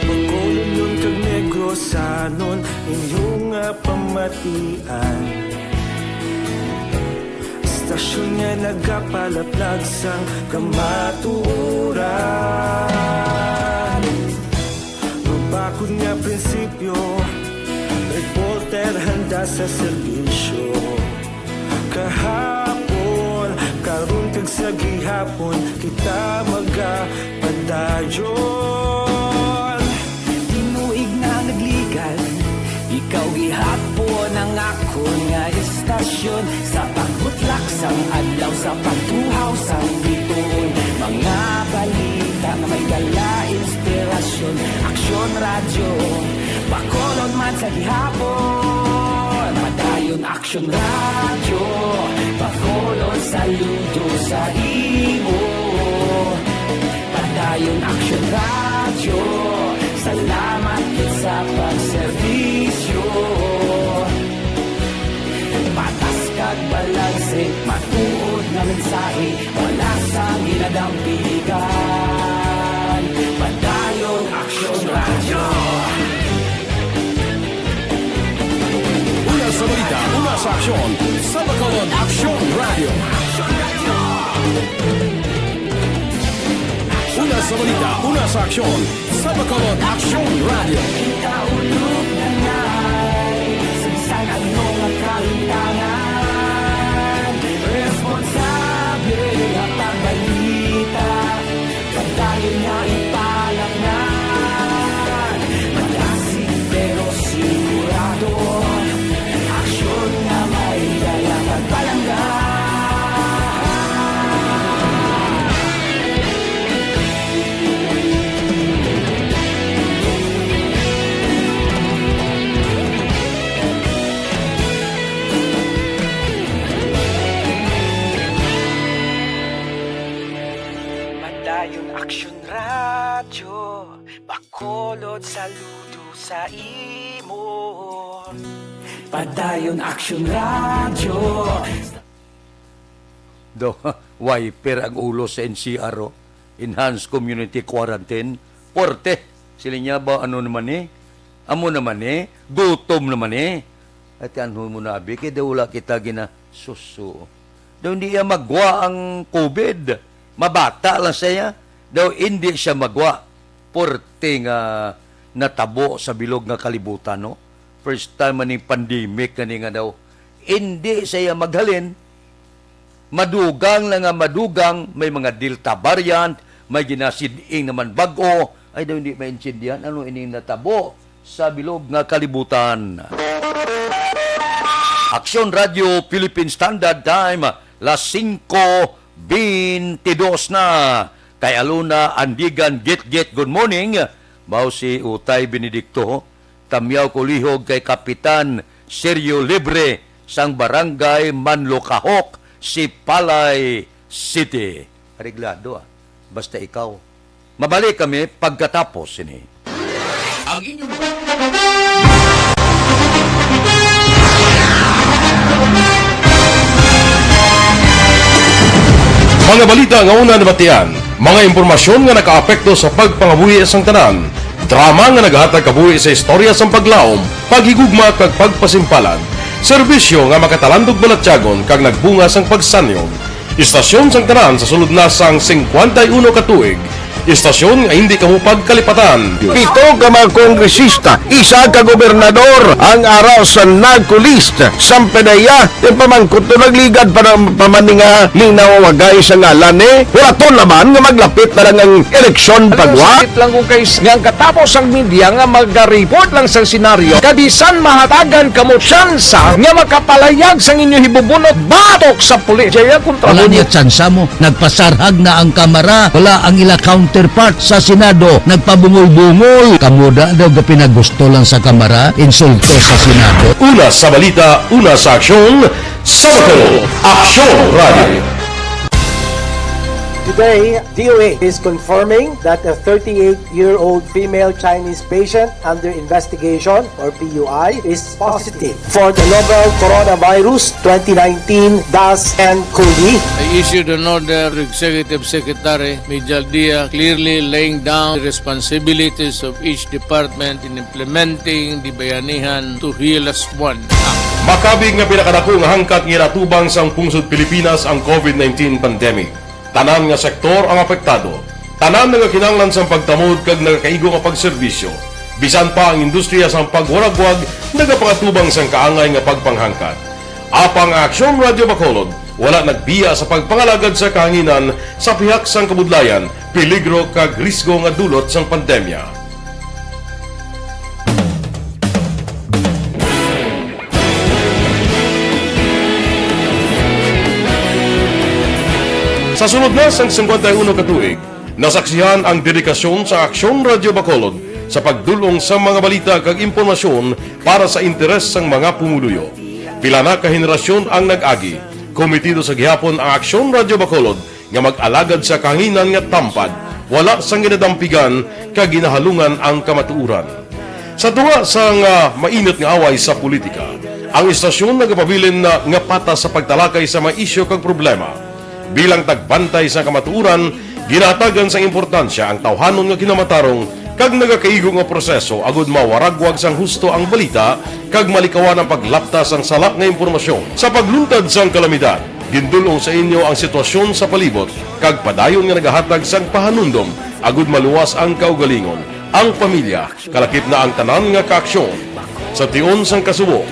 Bacolodnon kag Negrosanon, inyo nga pamatian. Istasyon nga nagapalaplag sang kamatuoran. Mabakod nga prinsipyo, reporter handa sa serbisyo. Kahapon, karon kag sa gihapon, kita magapadayon. Tinuig na nagligad, ikaw gihapon ang akon nga istasyon. Sa pagbutlak sang adlaw, sa pagtuhaw sang biton, mga balita nga may dala inspirasyon. Aksyon Radyo, Bacolod man sa gihapon. Padayon Aksyon Radyo, Bacolod, saludo sa imo. Padayon Aksyon Radyo, salamat gid sa pagserbisyo. Patas kag balanse, matuod nga mensahe, wala sang ginadampigan. Padayon Aksyon Radyo. Una sa balita, una sa aksyon, sa Bacolod Aksyon Radyo. Sa balita, una sa aksyon, sa Bacolod Aksyon Radio. Kita ulog na ngay, sa bisan ano nga kalutangan, responsable nga pagbalita, padayon nga ipalaknag, malasig pero sigurado. Aksyon nga may dala kag palangga. Padayon Aksyon Radyo. Bacolod, saludo sa imo. Padayon Aksyon Radyo. Do, wiper ang ulo sa N C R, oh. Enhanced community quarantine. Puwerte. Sila niya ba, ano naman eh? Amo naman eh. Gutom naman eh. At anhon mo na, abi, kay daw wala kita ginasuso. Daw hindi iya magwa ang covid. Mabata lang siya. Daw hindi siya magwa. Puwerte nga natabo sa bilog nga kalibutan, no? First time man ning pandemic nga ni nga daw hindi siya maghalin. Madugang na nga madugang, may mga Delta variant, may ginasid-ing naman bag-o, ay daw hindi maintindihan ano ining natabo sa bilog nga kalibutan. Aksyon Radyo Philippine Standard Time, las singko beintidos na. Kay Alona Andigan Gitgit, good morning. Mao si Utay Benedicto, Tamyaw Kulihog kay Kapitan Sergio Libre sang Barangay Manlukahok, Sipalay City. Areglado, ah. Basta ikaw. Mabalik kami pagkatapos sini. Ang inyong Mga balita nga una nabatian, mga impormasyon nga nakaapekto sa pagpangabuhi sang tanan, drama nga naghatag kabuhi sa istorya sang paglaom, paghigugma kag pagpasimpalan, serbisyo nga makatalandog balatyagon kag nagbunga sang pagsanyog. Istasyon sang tanan sa sulod na sang singkwenta y uno ka tuig. Istasyon nga hindi kamo pagkalipatan. Pito ka mga kongresista, isa ka gobernador ang ara sa NAGCO list. Sampanaya, ti pamangkot to nagligad pa na, pa man ni nga linawagay sa ngalan ni. Wala to naman nga maglapit na lang ang eleksyon pagwa. Sakit lang kung kay nga ang katapos ang media nga magariport lang sa senaryo. Kabisan mahatagan kamo tsansa nga makapalayag sang inyo hibubunot batok sa pulis. Jaya kontra Wala mo. Niya tsansa mo. Nagpasarhag na ang Kamara. Wala ang ila counterpart sa Senado. Nagpabungol-bungol. Kamo da daw gapinagusto lang sa Kamara. Insulto sa Senado. Una sa balita, una sa aksyon, sa Bacolod, Aksyon Radio. Today, D O H is confirming that a thirty-eight-year-old female Chinese patient under investigation, or P U I, is positive for the novel Coronavirus twenty nineteen dash N COVID. I issued an order to Executive Secretary Mijal Dia clearly laying down the responsibilities of each department in implementing the Bayanihan to Heal As One Act. Makabig nga pinakadako nga hangkat nga ginatubang sang pungsod Pilipinas ang COVID nineteen pandemic. Tanan nga sektor ang apektado. Tanan nagakinahanglan sang pagtamod kag nagakaigo nga pagserbisyo. Bisan pa ang industriya sang pagwaragwag nagapangatubang sang kaangay nga pagpanghangkat. Apang ang Aksyon Radio Bacolod wala nagbiya sa pagpangalagad sa kahanginan sa pihak sang kabudlayan, peligro kag risgo nga dulot sang pandemya. Sa sulod na sang singkwenta y uno ka tuig, nasaksihan ang dedikasyon sa Aksyon Radio Bacolod sa pagdul-ong sa mga balita kag impormasyon para sa interes sang mga pumuluyo. Pila na ka henerasyon ang nag-agi, kometido sa gihapon ang Aksyon Radio Bacolod nga mag-alagad sa kahanginan nga tampad, wala sang ginadampigan kag ginahalungan ang kamatuoran. Sa tunga sang, ah, mainit nga away sa politika, ang istasyon nagapabilin na nga patas sa pagtalakay sa mga isyu kag problema. Bilang tagbantay sa kamatuoran, ginahatagan sang importansya ang tawhanon nga kinamatarong kag nagakaigo nga proseso agud mawaragwag sang husto ang balita kag malikawan ang paglapta sang sala nga impormasyon. Sa pagluntad sang kalamidad, Gindul-ong sa inyo ang sitwasyon sa palibot kag padayon nga nagahatag sang pahanumdom agud maluwas ang kaugalingon, ang pamilya, kalakip na ang tanan nga kaaksyon. Sa tion sang kasubo,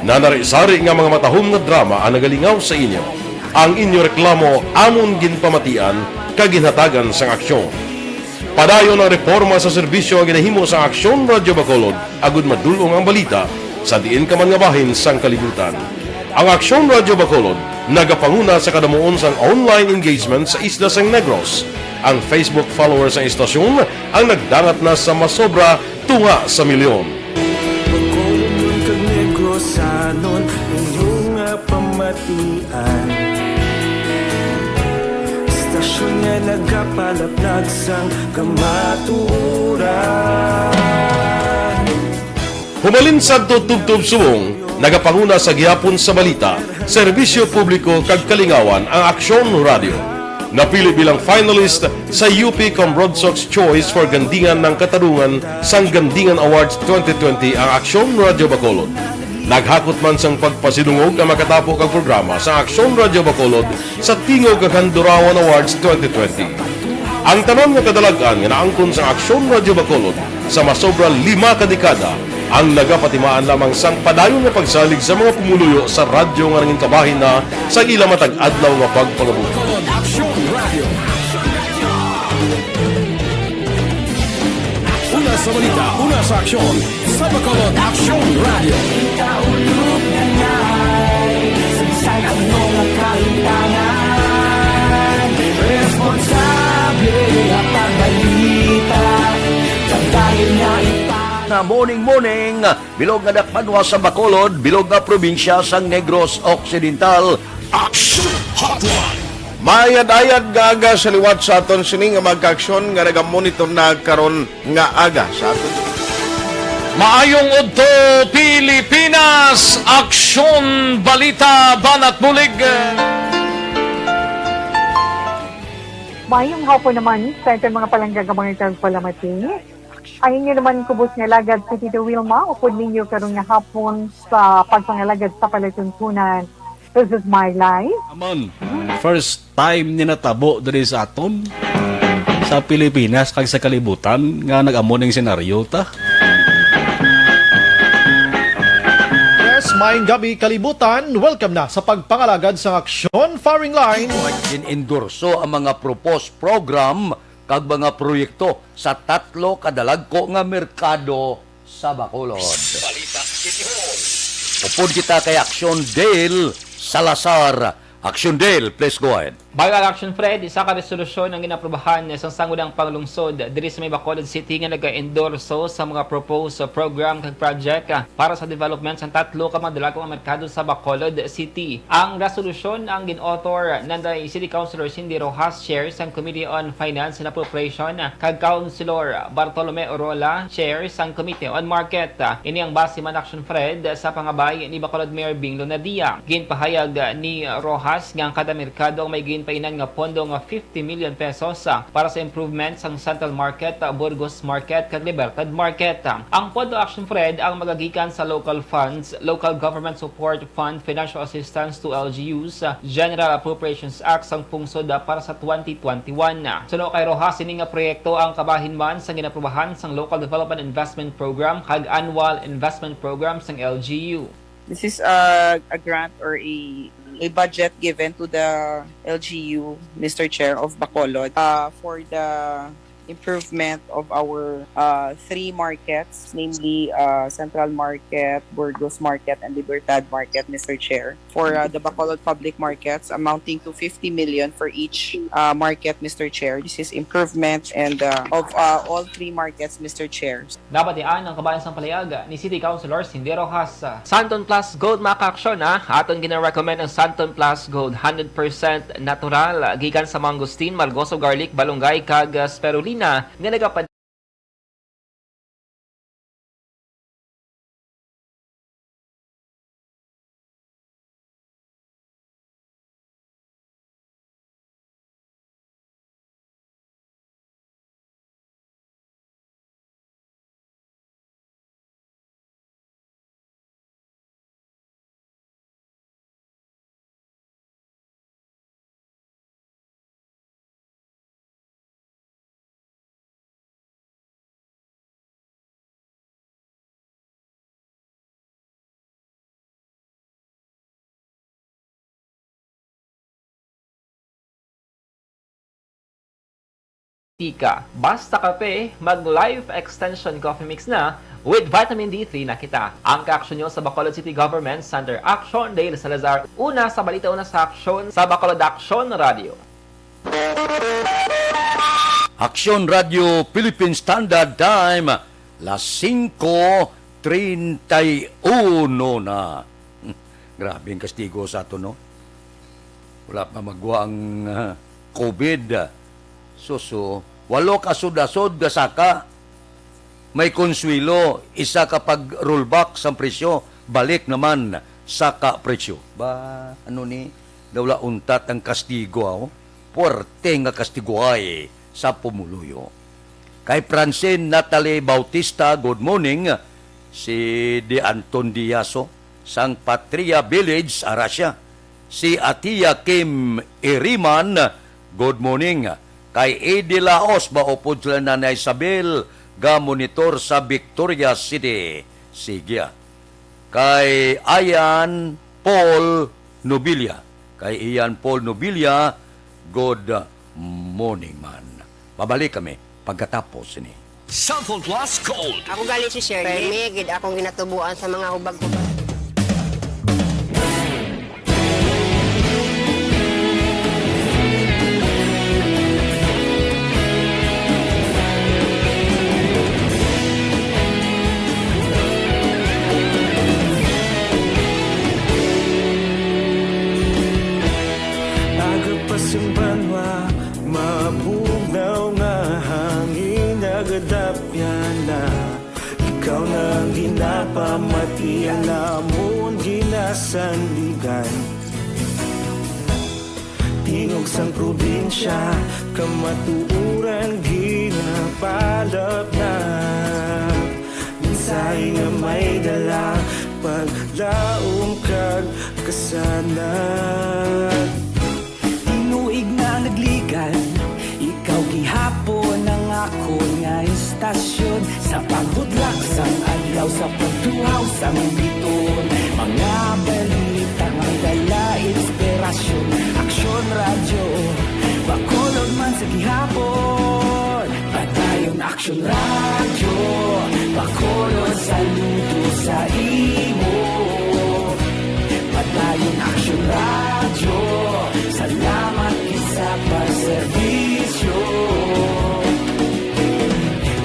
nanari-sari nga mga matahom nga drama ang nagalingaw sa inyo. Ang inyo reklamo amon ginpamatian kag ginhatagan sang aksyon. Padayon ang reporma sa serbisyo nga ginahimo sang Aksyon Radyo Bacolod agud madul-ong ang balita sa diin ka man nga bahin sang kalibutan. Ang Aksyon Radyo Bacolod nagapanguna sa kadamuon sang online engagement sa isla sang Negros. Ang Facebook followers sang istasyon ang nagdangat na sa masobra tunga sa milyon. Bacolodnon kag Negrosanon, inyo nga pamatian. Istasyon nga nagapalaplag sang kamatuoran. Humalin sadto tubtob subong, nagapanguna sa gihapon sa balita, serbisyo publiko kag kalingawan ang Aksyon Radyo. Napili bilang finalist sa U P Cambronsox Choice for Gandingan ng Katarungan sang Gandingan Awards twenty twenty ang Aksyon Radyo Bacolod. Naghakot man sang pagpasidungog ang makatapo kag programa sa Aksyon Radyo Bacolod sa Tingog kag Handurawan Awards twenty twenty. Ang tanan nga kadalag-an nga naangkon sang Aksyon Radyo Bacolod sa masobra lima ka dekada ang nagapatimaan lamang sang padayon nga pagsalig sa mga pumuluyo sa radyo nga nangin kabahin na sang ila matag adlaw nga pagpangabuhi. Bacolod Aksyon Radio. Una sa balita, una sa aksyon, sa Bacolod Aksyon Radio. Ikaulog na ngay, saysay ang mga kahitangan. Responsable nga pagbalita, kag dahil nga ipa- Nga morning, morning, bilog nga dakbanwa sa Bacolod, bilog nga probinsya sang Negros Occidental. Aksyon Hotline. Maayad-ayad nga aga sa liwat sa aton sini nga mga kaaksyon nga nagamonitor na karon nga aga sa aton. Maayong udto, Pilipinas! Aksyon, balita, banat bulig. Maayong hapon naman sa aton mga palangga nga mga tagpalamati. Ang inyo naman kubos nga alagad si Tito Wilma, upod ninyo karon nga hapon sa pagpangalagad sa palatuntunan. This is my life. Amon, first time ni natabo diri sa aton, sa Pilipinas kag sa kalibutan nga nag-amo ning senaryo ta. Yes, maayong gabi, kalibutan. Welcome na sa pagpangalagad sang aksyon, firing line. Gin-endorso ang mga proposed program kag mga proyekto sa tatlo ka dalagko nga merkado sa Bacolod. Balita City Hall. Upod kita kay Aksyon Dale Salazar. Aksyon Dale, please go ahead. Bago ang Aksyon Fred, isa ka resolusyon ang ginaprobahan sa Sangguniang Panglungsod diri sa may Bacolod City nga nag-endorso sa mga proposed program kag project para sa development sa tatlo ka mga dalagko nga merkado sa Bacolod City. Ang resolusyon ang gin-author nanday City Councilor Cindy Rojas, Chair sang Committee on Finance and Appropriation, kag Councilor Bartolome Orola, Chair sang Committee on Market. Ini ang base man, Action Fred, sa pangabay ni Bacolod Mayor Bing Lonadia. Ginpahayag ni Rojas nga ang kada merkado ang may ginpainan nga pondo nga fifty million pesos para sa improvement sang Central Market, Burgos Market, kag Libertad Market. Ang pondo, Action Fred, ang magagikan sa local funds, Local Government Support Fund, Financial Assistance to L G Us, General Appropriations Act sang pungsod para sa twenty twenty-one. Suno kay Rojas, ini nga proyekto ang kabahin man sang ginaprubahan sang Local Development Investment Program kag Annual Investment Program sang L G U. This is a, a grant or a, a budget given to the L G U, Mister Chair, of Bacolod, uh, for the improvement of our, uh, three markets, namely, uh, Central Market, Burgos Market, and Libertad Market, Mister Chair, for, uh, the Bacolod public markets, amounting to fifty million for each, uh, market, Mister Chair. This is improvement and, uh, of, uh, all three markets, Mister Chair. Nabatian ang kabahin sang pahayag ni City Councilor Cindy Rojas. Santon Plus Gold, mga kaaksyon, ha? Aton gina-recommend ang Santon Plus Gold, hundred percent natural, gikan sa mangosteen, margoso garlic, balunggay, kag, ah, spirulina, nga nagapa- Ika, basta kape, mag Life Extension Coffee Mix na, with vitamin D three na kita. Ang kaaksyon nyo sa Bacolod City Government Center Action, Dale Salazar. Una sa balita, una sa aksyon, sa Bacolod Action Radio. Aksyon Radio Philippine Standard Time, las singko treinta y uno na. Grabe ang kastigo sa ato, no? Wala pa magwa ang, ah, COVID. Suso, walo ka sud-asod nga saka. May konswelo, isa ka pag-rollback sang presyo, balik naman saka presyo. Ba, ano ni? Daw la untat ang kastigo, aw? Puwerte nga kastiguhay sa pumuluyo. Kay Francine Natalie Bautista, good morning. Si Di Anton Diaso, sang Patria Village, Arasia. Si Atia Kim Iriman, good morning. Kay Eddie Laos, maupod sila Nanay Isabel, ga monitor sa Victoria City. Sige, ah. Kay Ian Paul Nobilia. Kay Ian Paul Nobilia, good morning man. Pabalik kami pagkatapos ni. Sample Plus Gold. Ako gali si Shirley. Permi gid akong ginatubuan sa mga hubag-hubag. Aga pa sing banwa, mabugnaw nga hangin, nagadapyan na. Ikaw na ang ginapamati, ang amon ginasandigan. Tingog sang probinsya, kamatuoran ginapalapnap. Mensahe nga may dala, paglaom kag kasanag. Tinuig na nagligan, ikaw gihapon ang akon nga istasyon. Sa pagbudlak sang adlaw, sa pagtuhaw sang bituon, mga balita nga may dala inspirasyon. Aksyon Radyo, Bacolod man sa gihapon. Padayon Aksyon Radyo, Bacolod, saludo sa imo. Padayon Aksyon Radyo, salamat gid sa pagserbisyo.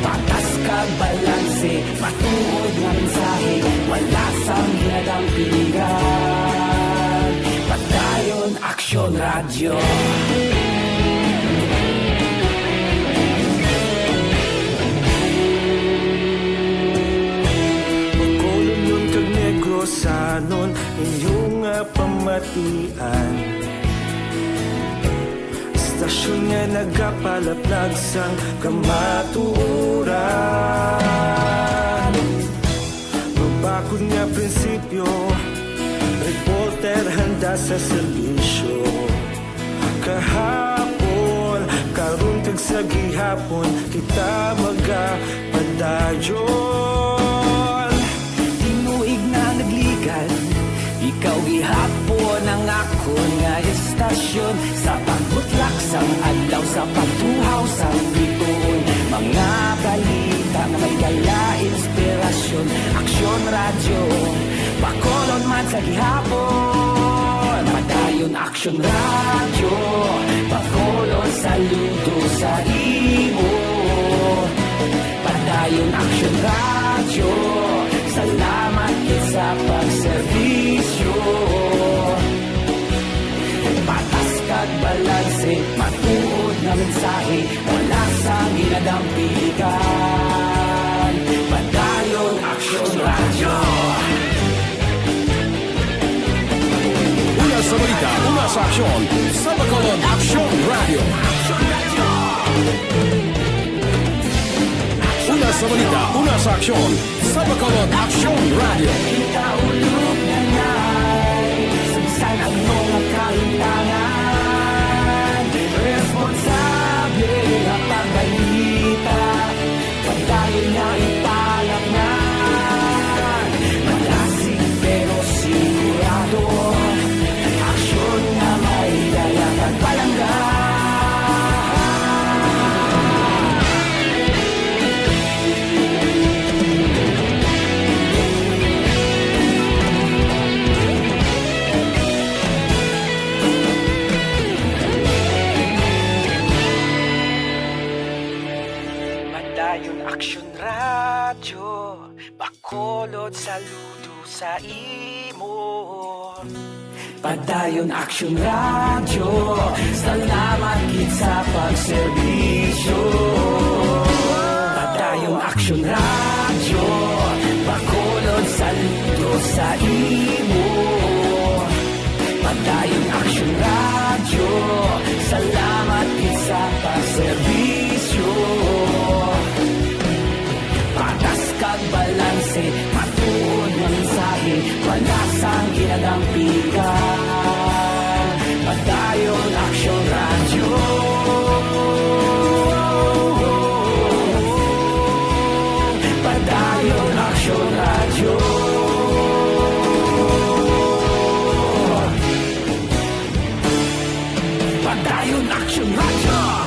Patas kag balanse, matuod nga mensahe, wala sang ginadampigan. Padayon Aksyon Radyo. Bacolodnon kag Negrosanon, inyo nga pamatian. Istasyon nga nagapalaplag sang kamatuoran. Mabakod nga prinsipyo, reporter handa sa serbisyo. Kahapon, karon, kag sa gihapon, kita magapadayon. Tinuig na nagligan, ikaw gihapon ang akon nga istasyon. Sa pagbutlak sang adlaw, sa pagtuhaw sang bituon, mga balita nga may dala inspirasyon. Aksyon Radyo, Bacolod man sa gihapon. Padayon Aksyon Radyo, Bacolod, saludo sa imo. Padayon Aksyon Radyo, salamat gid sa pagserbisyo. Patas kag balanse, matuod nga mensahe, wala sang ginadampigan. Padayon Aksyon Radyo. Una sa balita, una sa aksyon, sa Bacolod Aksyon Radyo. Una sa balita, una sa aksyon, sa Bacolod Aksyon Radyo. Kita ulog na nay, sa bisan ano nga kahimtangan, responsable nga pagbalita. Padayon nga ipalapnan, malasig pero sigurado. Aksyon nga may dala kag palangga. Saludo sa imo. Padayon Action Radio, salamat gid sa pagserbisyo. Padayon Action Radio, Bacolod, saludo sa imo. Padayon Action Radio, salamat gid sa pagserbisyo. Patas kag balanse, matuod nga mensahe, wala sang ginadampigan. Padayon Action Radio. Padayon Action Radio. Padayon Action Radio.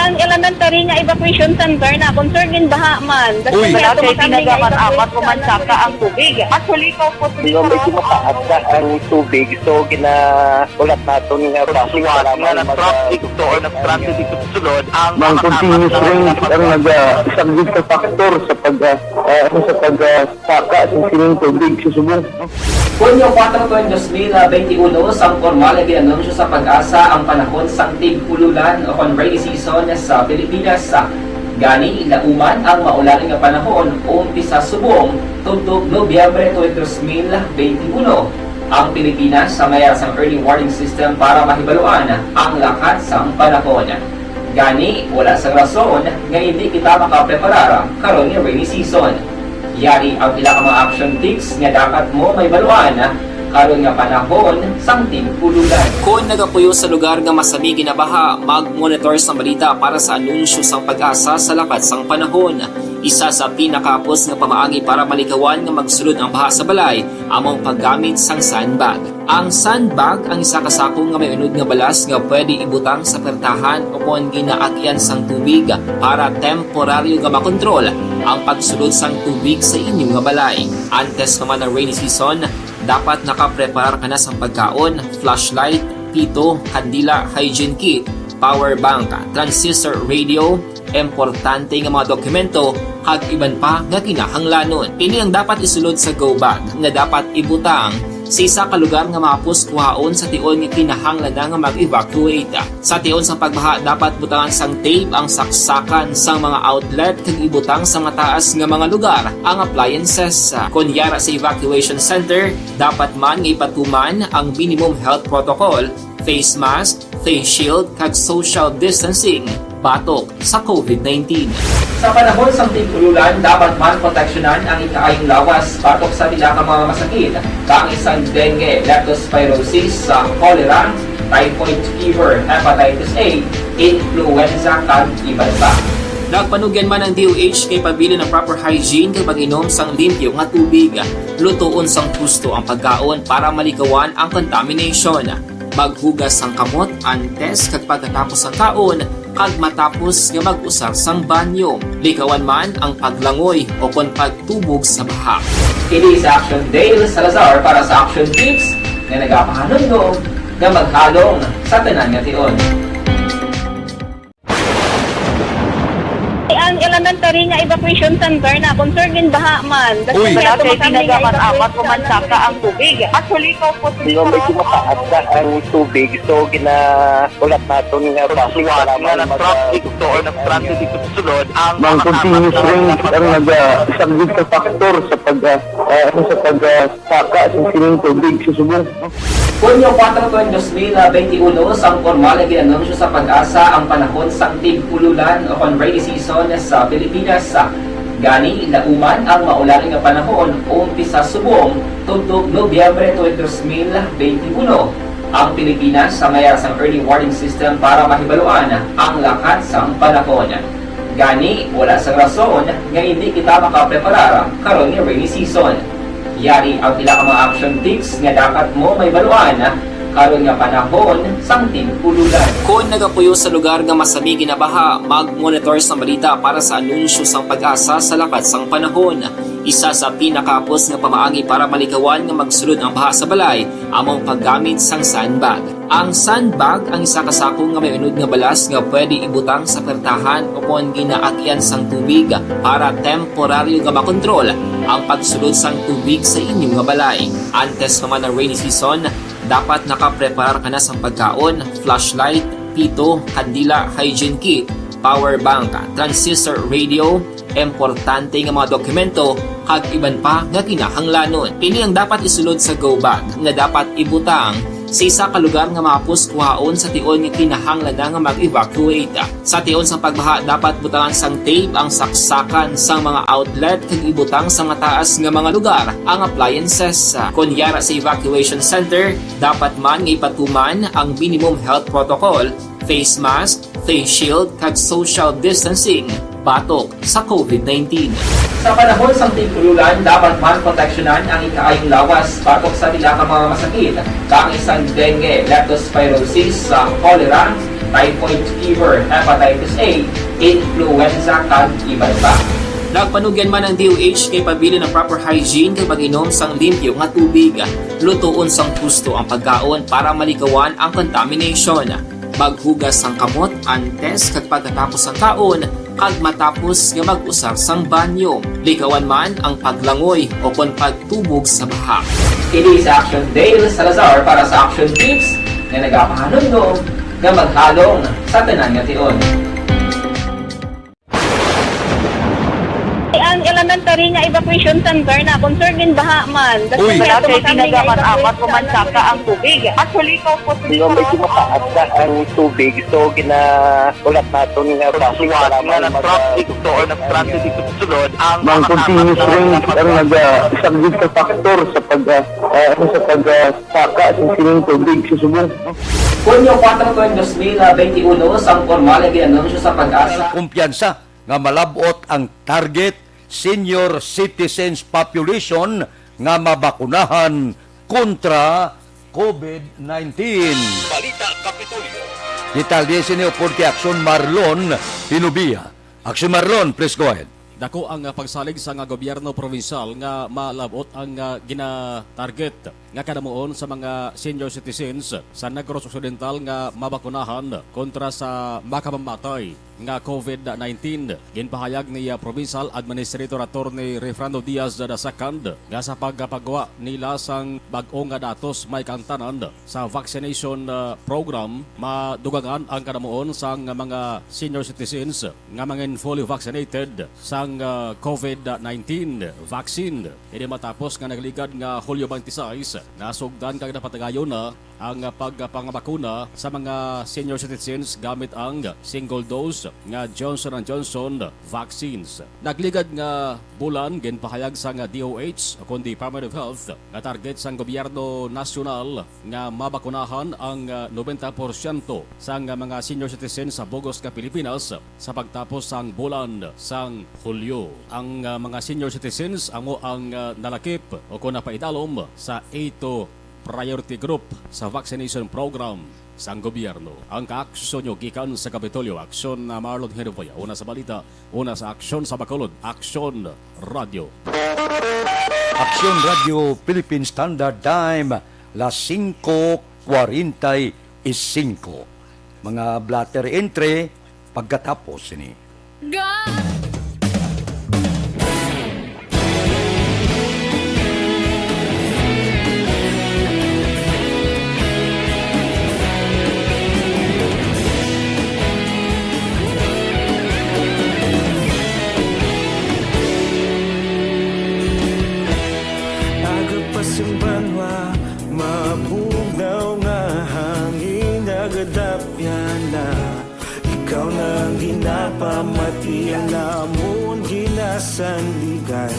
Ang elementary nga evacuation center na concern gin baha man. Uy. Wala kay tinaga man amat ko man saka ang tubig. Actually, ko po. Di ba, medyo mataas na ang tubig, so gina-, ulat naton nga Suwat nga na-traffic to or na-stranded dito sa sulod ang Mang mga continuous rain ang nagasaglit sa factor sa pag, ah, ah, ano, sa pag, ah, saka sa sining tubig sa subong. Hunyo kuwatro, dos mil benti uno, sang pormal nga gin-anunsyo sa PAGASA ang panahon sang tig-ululan o kon rainy season sa Pilipinas. Gani, lauman ang maulan nga panahon umpisa subong tubtob Nobyembre tuwing dos mil benti uno. Ang Pilipinas sa mayara sang early warning system para mahibaluan ang lakat sang panahon. Gani, wala sang rason nga indi kita makapreparar karon nga rainy season. Yari ang pila ka mga action tips nga dapat mo mahibaluan karon nga panahon sang tig-ululan. Kon nagapuyo sa lugar nga masami ginabaha, mag-monitor sang balita para sa anunsyo sang PAGASA sa lakat sang panahon. Isa sa pinakahapos nga pamaagi para malikawan nga magsulod ang baha sa balay amo ang paggamit sang sandbag. Ang sandbag ang isa ka sako nga may unod nga balas nga pwede ibutang sa pertahan o kon ginaagyan sang tubig para temporaryo nga makontrol ang pagsulod sang tubig sa inyo nga balay. Antes pa man ang rainy season, dapat nakapreparar ka na sang pagkaon, flashlight, pito, kandila, hygiene kit, power bank, transistor radio, importante nga mga dokumento, kag iban pa nga kinahanglanon. Ini ang dapat isulod sa go bag nga dapat ibutang sa isa ka lugar nga mahapos kuhaon sa tion nga kinahanglan na nga mag-evacuate. Sa tion sang pagbaha, dapat butangan sang tape ang saksakan sang mga outlet kag ibutang sa mataas nga mga lugar ang appliances. Kon yara sa evacuation center, dapat man nga ipatuman ang minimum health protocol, face mask, face shield, kag social distancing batok sa COVID nineteen. Sa panahon sang tig-ululan, dapat man proteksyonan ang ikaayong lawas batok sa pila ka mga masakit, kaangay sang dengue, leptospirosis, sa cholera, typhoid fever, hepatitis A, influenza, kag iban pa. Nagpanugyan man ang D O H nga ipabilin ang proper hygiene kag pag-inom sang limpyo nga tubig. Lutoon sang husto ang pagkaon para malikawan ang contamination. Maghugas sang kamot antes kag pagkatapos sang kaon kag matapos nga mag-usar sang banyo. Likawan man ang paglangoy o kon pagtubog sa baha. Kini si Action Dale Salazar para sa Action Tips nga nagapahanumdom nga maghalong sa tanan nga tion. Ang elementary nga evacuation center na concern gin baha man. Uy. Wala kay tinaga man amat ko man saka ang tubig. Actually, ko po. Di ba, medyo mataas na ang tubig, so gina-, ulat naton nga traffic, salamat nga na-traffic to or na-stranded dito sa sulod ang mga continuous rain ang nagasaglit sa factor sa pag, ah, ah, ano, sa pag, ah, saka sa sining tubig sa subong. Hunyo kuwatro, tuig dos mil benti uno, sang pormal nga gin-anunsyo sa PAGASA ang panahon sang tig-ululan o kon rainy season sa Pilipinas. Gani, lauman ang maulan nga panahon umpisa subong tubtob Nobyembre tuig dos mil benti uno. Ang Pilipinas sa mayara sang early warning system para mahibaluan ang lakat sang panahon. Gani, wala sang rason nga indi kita makapreparar karon nga rainy season. Yari ang pila ka mga action tips nga dapat mo mahibaluan Karon nga panahon sang tingkululan. Kon nagapuyo sa lugar nga masami ginabaha, mag-monitor sang balita para sa anunsyo sang PAGASA sa lakat sang panahon. Isa sa pinakahapos nga pamaagi para malikawan nga magsulod ang baha sa balay amo ang paggamit sang sandbag. Ang sandbag ang isa ka sako nga may unod nga balas nga pwede ibutang sa pertahan o kon ginaagyan sang tubig para temporaryo nga makontrol ang pagsulod sang tubig sa inyo nga balay. Antes pa man ang rainy season, dapat nakapreparar ka na sang pagkaon, flashlight, pito, kandila, hygiene kit, power bank, transistor radio, importante nga mga dokumento, kag iban pa nga kinahanglanon. Ini ang dapat isulod sa go bag nga dapat ibutang sa isa ka lugar nga mahapos kuhaon sa tion nga kinahanglan na nga mag-evacuate. Sa tion sang pagbaha, dapat butangan sang tape ang saksakan sang mga outlet kag ibutang sa mataas nga mga lugar ang appliances. Kon yara sa evacuation center, dapat man nga ipatuman ang minimum health protocol, face mask, face shield, kag social distancing batok sa covid nineteen. Sa panahon sang tingkululan, dapat man proteksyonan ang ikaayong lawas batok sa pila ka mga masakit, kaangay sang dengue, leptospirosis, sa cholera, typhoid fever, hepatitis A, influenza, kag iban pa. Nagpanugyan man ang D O H nga ipabilin ang proper hygiene kag pag-inom sang limpyo nga tubig. Lutoon sang husto ang pagkaon para malikawan ang contamination. Maghugas sang kamot antes kag pagkatapos sang kaon, kag matapos nga mag-usar sang banyo. Likawan man ang paglangoy o kon pagtubog sa baha. Kini si Action Dale Salazar para sa Action Tips nga nagapahanumdom nga maghalong sa tanan nga tion. Ang elementary nga evacuation center na concern din baha man. Uy. Wala kay tinaga man amat o mansaka ang tubig. Actually, ko po Di ba, medyo mataas na ang tubig, so ginaulat naton nga basin para na mag- na-traffic to or na-stranded dito sa sulod ang mga continuous rain ang nagasaglit sa faktor sa pag, ah, ah, ano, sa pag, ah, saka sa sining tubig sa subong. Hunyo kuwatro, dos mil benti uno, sang pormal nga ginanunsyo sa PAGASA. Kumpiyansa nga malab-ot ang target senior citizens population nga mabakunahan kontra covid nineteen. Balita Kapitolyo. Detalye sini upod kay Action Marlon Hinubia. Action Marlon, please go ahead. Dako ang, ah, pagsalig sa nga gobyerno probinsyal nga malab-ot ang, ah, gina-target nga kadamuon sa mga senior citizens sa Negros Occidental nga mabakunahan kontra sa makamamatay nga covid nineteen. Ginpahayag ni, ah, Provincial Administrator Attorney Refrando Diaz the second nga sa pagpagwa nila sang bag-o nga datos, may kaangtanan sa vaccination, ah, program, madugangan ang kadamuon sang mga senior citizens nga mangin fully vaccinated sang, ah, covid nineteen vaccine. Ini matapos nga nagligad nga Hulyo twenty-six, nasugdan kag napatagayon na ang pagpangabakuna sa mga senior citizens gamit ang single dose nga Johnson and Johnson vaccines. Nagligad nga bulan, ginpahayag sang D O H, kundi Department of Health, nga target sang gobyerno nasyonal nga mabakunahan ang, ah, nobenta porsyento sang mga senior citizens sa bug-os nga Pilipinas sa pagtapos sang bulan sang Hulyo. Ang, ah, mga senior citizens amo ang, ah, nalakip o kon napaidalom sa A two priority group sa vaccination program sang gobyerno. Ang kaaksyon nyo gikan sa Kapitolyo, Aksyon, ah, Marlon Hinuboya. Una sa balita, una sa aksyon sa Bacolod, Aksyon Radio. Aksyon Radio Philippine Standard Time, las singko kwarenta y singko. Mga blotter entry pagkatapos sini. Ga- Aga pa sang banwa, mabugnaw nga hangin, nagadapyan na. Ikaw na ang ginapamati, ang namon ginasandigan.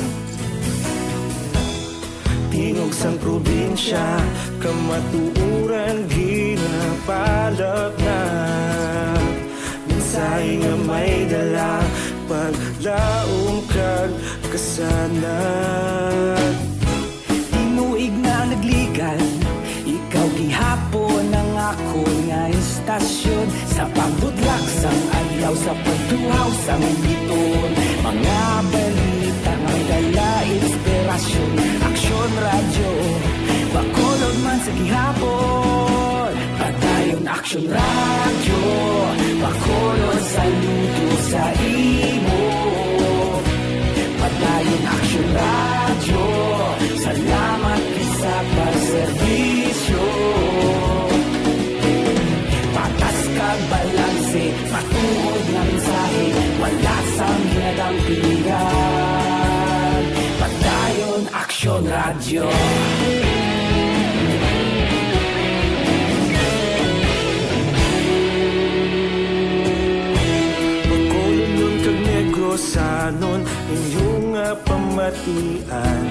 Tingog sang probinsya, kamatuoran ginapalapnag. Mensahe nga may dala, paglaom kag kasanag. Tinuig na ang nagligad, ikaw gihapon Sa pagtuhaw sang biton, mga balita nga may dala inspirasyon. Aksyon Radyo, Bacolod man sa gihapon. Padayon Aksyon Radyo, Bacolod saludo sa imo. Padayon Aksyon Radyo, salamat gid sa pagserbisyo. Patas kag balanse, matuod nga mensahe, wala sang ginadampigan. Padayon Aksyon Radyo. Bacolodnon kag Negrosanon, inyo nga pamatian.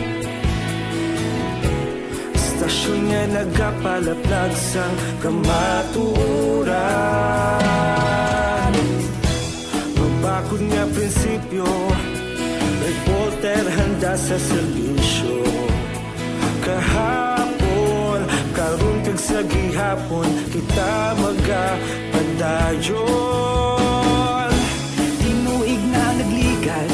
Istasyon nga nagapalaplag sang kamatuoran. Mabakod nga prinsipyo, reporter handa sa serbisyo. Kahapon, karon kag sa gihapon, kita magapadayon. Tinuig na nagligan,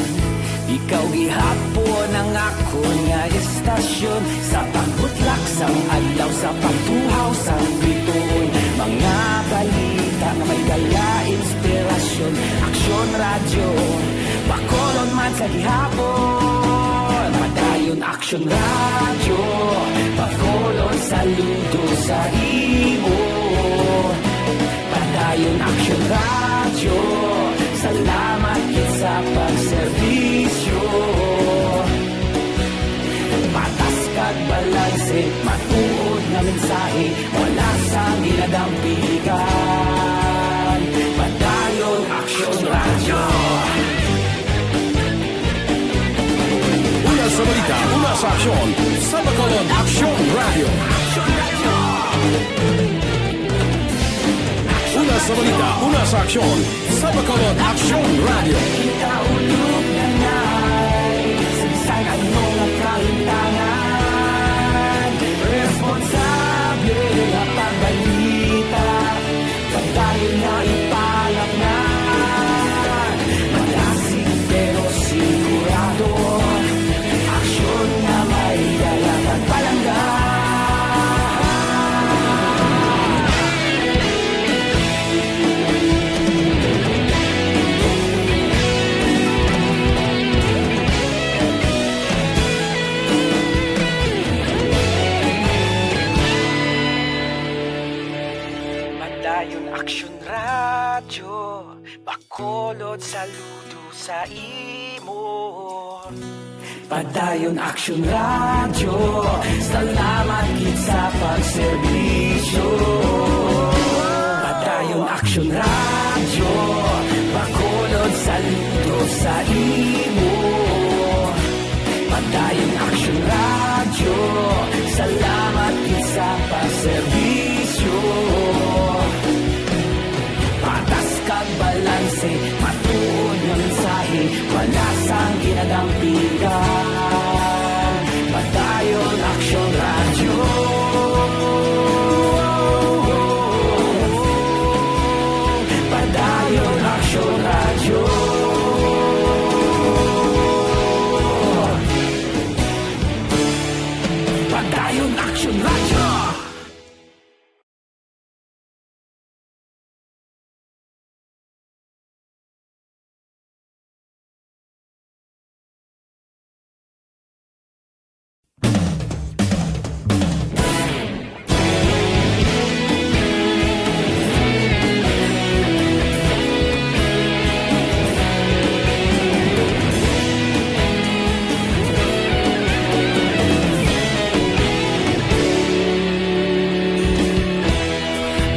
ikaw gihapon ang akon nga istasyon. Sa pagbutlak sang adlaw, sa pagtuhaw sang bituon, mga balita nga may dala inspirasyon. Aksyon Radyo, Bacolod man sa gihapon. Padayon Aksyon Radyo, Bacolod saludo sa imo. Padayon Aksyon Radyo, salamat gid sa pagserbisyo. Patas kag balanse, matuod nga mensahe, wala sang ginadampigan. Padayon Aksyon Radyo. Una sa balita, una sa aksyon, sa Bacolod Aksyon Radyo. Una sa balita, una sa aksyon, sa Bacolod Aksyon Radyo. Kita ulog na nay, sa bisan ano nga kahimtangan, responsable nga pagbalita. Padayon nga ipalamnan, malasig pero sigurado. Aksyon nga may dala kag palangga. Padayon Aksyon Radyo, Bacolod saludo sa imo. Padayon Aksyon Radyo, salamat gid sa pagserbisyo. Padayon Aksyon Radyo, Bacolod saludo sa imo. Padayon Aksyon Radyo, salamat gid sa pagserbisyo. Patas kag balanse, matuod nga mensahe, wala sang ginadampigan. Padayon Aksyon Radyo. Padayon Aksyon Radyo. Padayon Aksyon Radyo.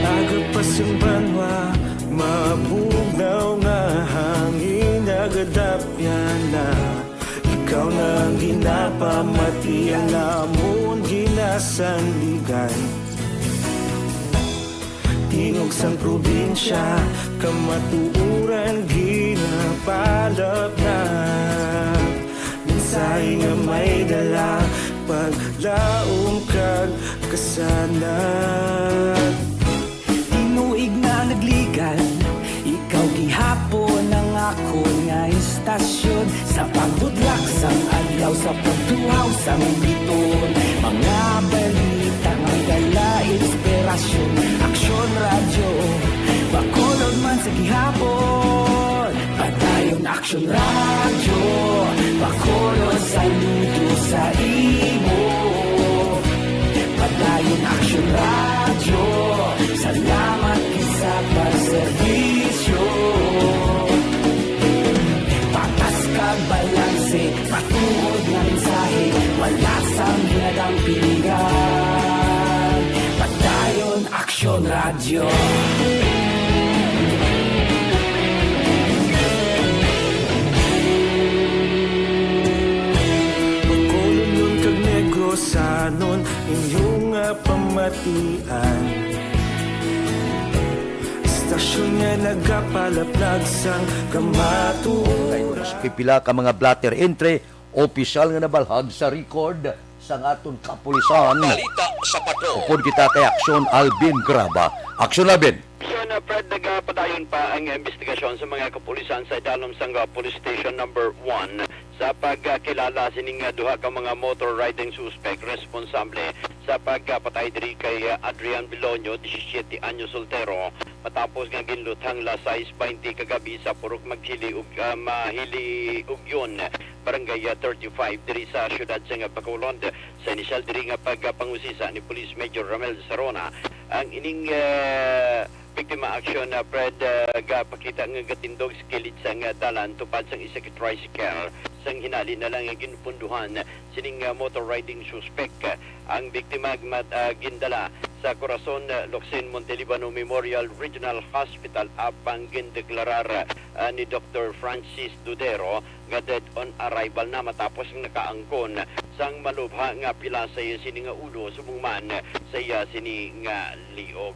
Aga pa sang banwa, mabugnaw nga hangin nagadapyan na. Ikaw na ang ginapamati, ang amon ginasandigan. Tingog sang probinsya, kamatuoran ginapalapnag. Mensahe nga may dala, paglaom kag kasanag. Tinuig na nagligan, ikaw gihapon Sa pagtuhaw sang liton, mga balita nga dala inspirasyon. Aksyon Radyo, Bacolod man sa gihapon. Padayon Aksyon Radyo, Bacolod saludo sa imo. Padayon Aksyon Radyo, salamat gid sa pagserbisyo. Patas kag balanse, matuod nga mensahe, wala sang ginadampingan. Padayon Aksyon Radyo. Bacolod kag Negrosanon, inyo nga pamatian. Istasyon nga nagapalaplag sang kamatuoran. Pipila ka mga blotter entry, opisyal nga nabalhag sa record sang aton kapulisan. Balita sa Patrol. Upod kita kay Aksyon Alvin Graba. Aksyon Alvin. Aksyon, uh, Fred, nagapadayon pa ang investigasyon sa mga kapulisan sa idalom sang, uh, Police Station Number One sa pagkilala sining, uh, duha ka mga motor riding suspect responsable sa pagpatay diri kay, uh, Adrian Bilonio, disisiete anyos, soltero, matapos nga ginluthang las sais baynte kagabi sa Purok Maghili ug, uh, Mahili Ugyon, Barangay, uh, thirty-five, diri sa siyudad sang Bacolod. Sa inisyal diri nga pagpangusisa ni Police Major Ramel Sarona, ang ining, ah, biktima, Aksyon, ah, Fred, ah, gapakita nga gatindog sa kilid sang, ah, dalan tupad sang isa ka tricycle. Sang hinali na lang nga ginpunduhan sining, ah, motor riding suspect. Ang biktima mat-, ah, gindala sa Corazon, ah, Locsin Montelibano Memorial Regional Hospital, apang gindeklarar, ah, ni Doktor Francis Dudero nga dead on arrival na matapos nga nakaangkon sang malubha nga pila sa iya sini nga ulo, subong man sa iya sini nga liog.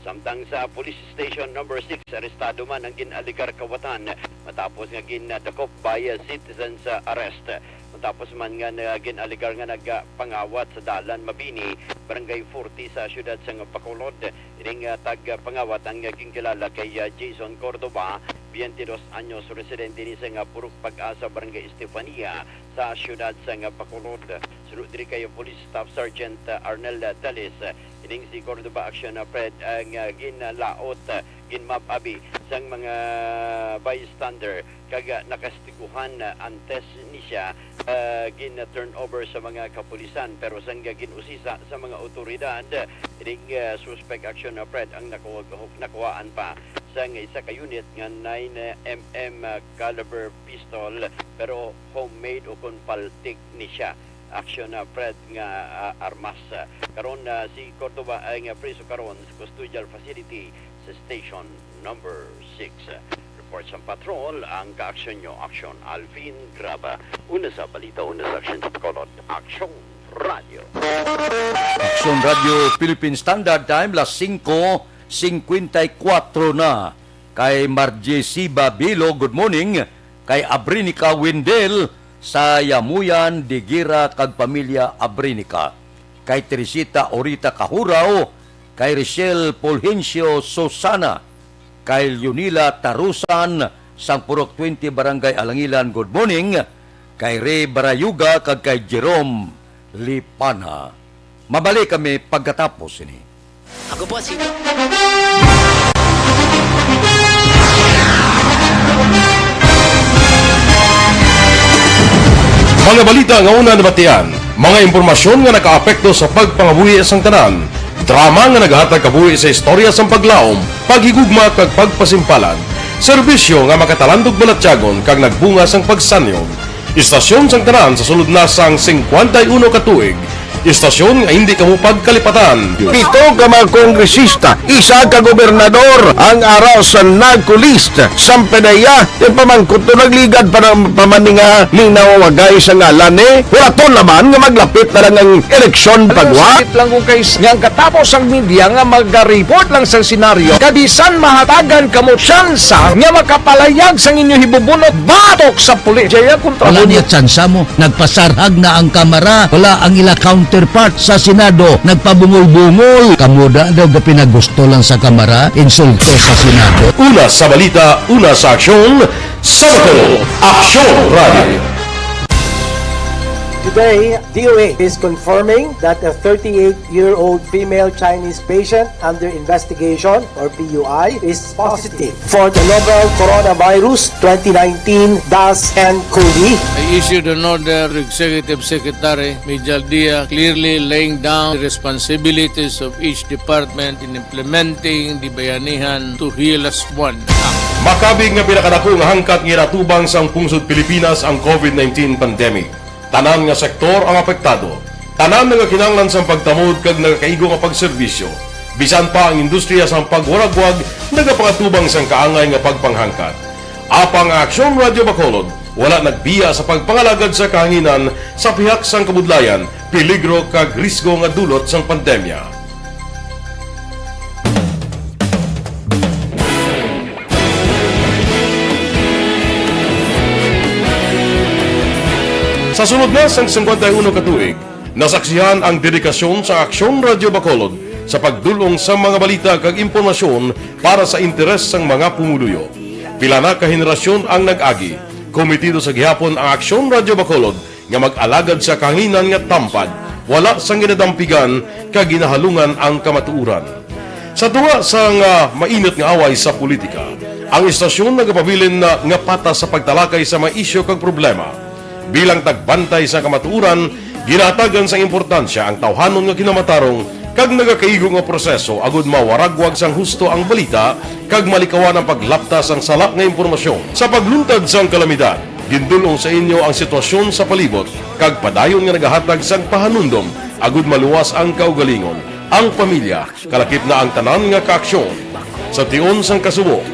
Samtang sa Police Station Number Six, arestado man ang gin-alegar kawatan matapos nga gindakop by citizens arrest. Matapos man nga na-, gin-alegar nga nagpangawat sa dalan Mabini, Barangay forty sa siyudad sang Bacolod. Ining, ah, tagpangawat ang, ah, ginkilala kay, ah, Jason Cordova, twenty-dos anyos, residente ni sang, ah, Purok Pag-asa, Barangay Estefania, sa siyudad sang, ah, Bacolod. Suno diri kay Police Staff Sergeant, ah, Arnel, ah, Teles, ah, ining si Cordova, Aksyon, ah, Fred, ang, ah, ginlaot, ah, ginmab-abi sang mga bystander kag, ah, nakastiguhan, ah, antes ni siya, ah, gin-turn over sa mga kapulisan. Pero sang gin-usisa sa mga awtoridad, ining, ah, suspect, Aksyon, ah, Fred, ang nakuha-, nakuhaan pa sang isa ka unit nga nine M M caliber pistol, pero homemade o kon paltik ni siya, Aksyon, ah, Fred, nga, ah, armas. Karon, ah, si Cordova ay nga priso karon sa custodial facility sa Station Number Six. Report sa Patrol, ang kaaksyon nyo, Aksyon Alvin Graba. Una sa balita, una sa aksyon sa Bacolod, Aksyon Radyo. Aksyon Radyo Philippine Standard Time, las singko singkwenta y kuwatro na. Kay Margie Siba Bilo, good morning. Kay Abrinica Windel sa Yamuyan, Digira kag pamilya Abrinica. Kay Teresita Orita Kahuraw, kay Richelle Fulgencio Susana, kay Leonila Tarusan, sang Purok twenty, Barangay Alangilan, good morning. Kay Ray Barayuga kag kay Jerome Lipana. Mabalik kami pagkatapos sini. Ako po si Mga balita nga una nabatian, mga impormasyon nga nakaapekto sa pagpangabuhi sang tanan, drama nga naghatag kabuhi sa istorya sang paglaom, paghigugma kag pagpasimpalan, serbisyo nga makatalandog balatyagon kag nagbunga sang pagsanyog. Istasyon sang tanan sa sulod na sang singkwenta y uno ka tuig. Istasyon nga hindi kamo pagkalipatan. Pito ka mga kongresista, isa ka gobernador ang ara sa NAGCO list. Sampanaya, yung pamangkot to nagligad pa ng pamaninga, linaw wagay sa ngalan eh. Wala to naman nga maglapit na lang ang eleksyon pagwa. Sakit lang kung kay nga ang katapos ang media nga mag-report lang sa senaryo, kabisan mahatagan kamo tsansa nga makapalayag sang inyo hibubunot batok sa pulis. Jaya kontra Wala mo niya tsansa mo. Nagpasarhag na ang Kamara. Wala ang ila counterpart sa Senado. Nagpabungol-bungol. Kamo da daw gapinagusto lang sa Kamara, insulto sa Senado. Una sa balita, una sa aksyon, sa Bacolod, Aksyon Radio. Today, D O H is confirming that a thirty-eight-year-old female Chinese patient under investigation, or P U I, is positive for the novel coronavirus twenty nineteen dash N COVID. I issued an order to Executive Secretary Mijal Dia, clearly laying down the responsibilities of each department in implementing the Bayanihan to Heal As One Act. Makabig nga pinakadako nga hangkat nga ginatubang sang pungsod Pilipinas ang COVID nineteen pandemic. Tanan nga sektor ang apektado. Tanan nagakinahanglan sang pagtamod kag nagakaigo nga pagserbisyo. Bisan pa ang industriya sang pagwaragwag nagapangatubang sang kaangay nga pagpanghangkat. Apang ang Aksyon Radyo Bacolod wala nagbiya sa pagpangalagad sa kahanginan sa pihak sang kabudlayan, peligro kag risgo nga dulot sang pandemya. Sa sulod na sang singkwenta y uno ka tuig, nasaksihan ang dedikasyon sa Aksyon Radyo Bacolod sa pagdul-ong sa mga balita kag impormasyon para sa interes sang mga pumuluyo. Pila na ka henerasyon ang nag-agi. Komitido sa gihapon ang Aksyon Radyo Bacolod nga mag-alagad sa kahanginan nga tampad, wala sang ginadampigan kag ginahalungan ang kamatuoran. Sa tunga sang, ah, mainit nga away sa politika, ang istasyon nagapabilin na nga patas sa pagtalakay sa mga isyu kag problema. Bilang tagbantay sa kamatuoran, ginahatagan sang importansya ang tawhanon nga kinamatarong kag nagakaigo nga proseso agud mawaragwag sang husto ang balita kag malikawan ang paglapta sang sala nga impormasyon. Sa pagluntad sang kalamidad, gindul-ong sa inyo ang sitwasyon sa palibot kag padayon nga nagahatag sang pahanumdom agud maluwas ang kaugalingon, ang pamilya, kalakip na ang tanan nga kaaksyon. Sa tion sang kasubo,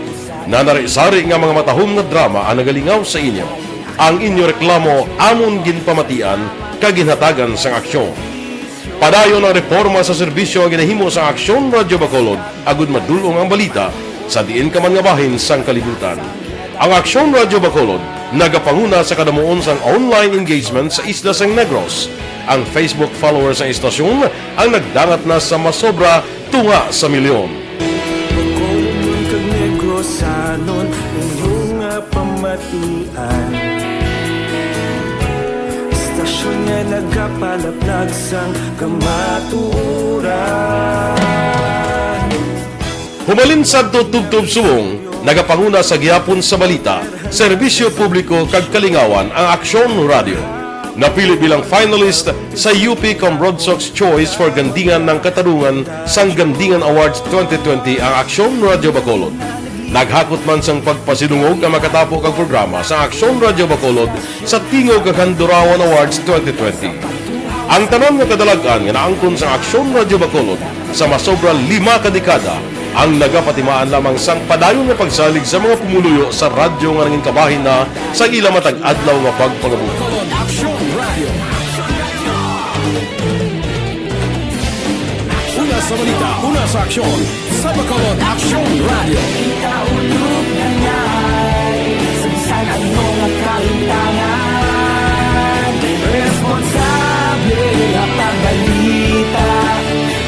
nanari-sari nga mga matahom nga drama ang nagalingaw sa inyo. Ang inyo reklamo amon ginpamatian kag ginhatagan sang aksyon. Padayon ang reporma sa serbisyo nga ginahimo sang Aksyon Radyo Bacolod agud madul-ong ang balita sa diin ka man nga bahin sang kalibutan. Ang Aksyon Radyo Bacolod nagapanguna sa kadamuon sang online engagement sa isla sang Negros. Ang Facebook followers sang istasyon ang nagdangat na sa masobra tunga sa milyon. Bacolod kag Negrosanon, inyo nga pamatian. Istasyon nga nagapalaplag sang kamatuoran. Humalin sadto tubtob subong, nagapanguna sa gihapon sa balita, serbisyo publiko kag kalingawan ang Aksyon Radio. Napili bilang finalist sa U P Comrodsocs Choice for Gandingan ng Katarungan sang Gandingan Awards twenty twenty ang Aksyon Radio Bacolod. Naghakot man sang pagpasidungog ang makatapo kag programa sa Aksyon Radio Bacolod sa Tingog kag Handurawan Awards twenty twenty. Ang tanan nga kadalag-an nga naangkon sang Aksyon Radio Bacolod sa masobra lima ka dekada ang nagapatimaan lamang sang padayon nga pagsalig sa mga pumuluyo sa radyo nga nangin kabahin na sa ila matag adlaw nga pagpangabuhi. Una sa balita, una sa aksyon, sa Bacolod Aksyon Radio. Kita ulog na ngay, sa bisan ano nga kalimtangan, responsable nga pagbalita,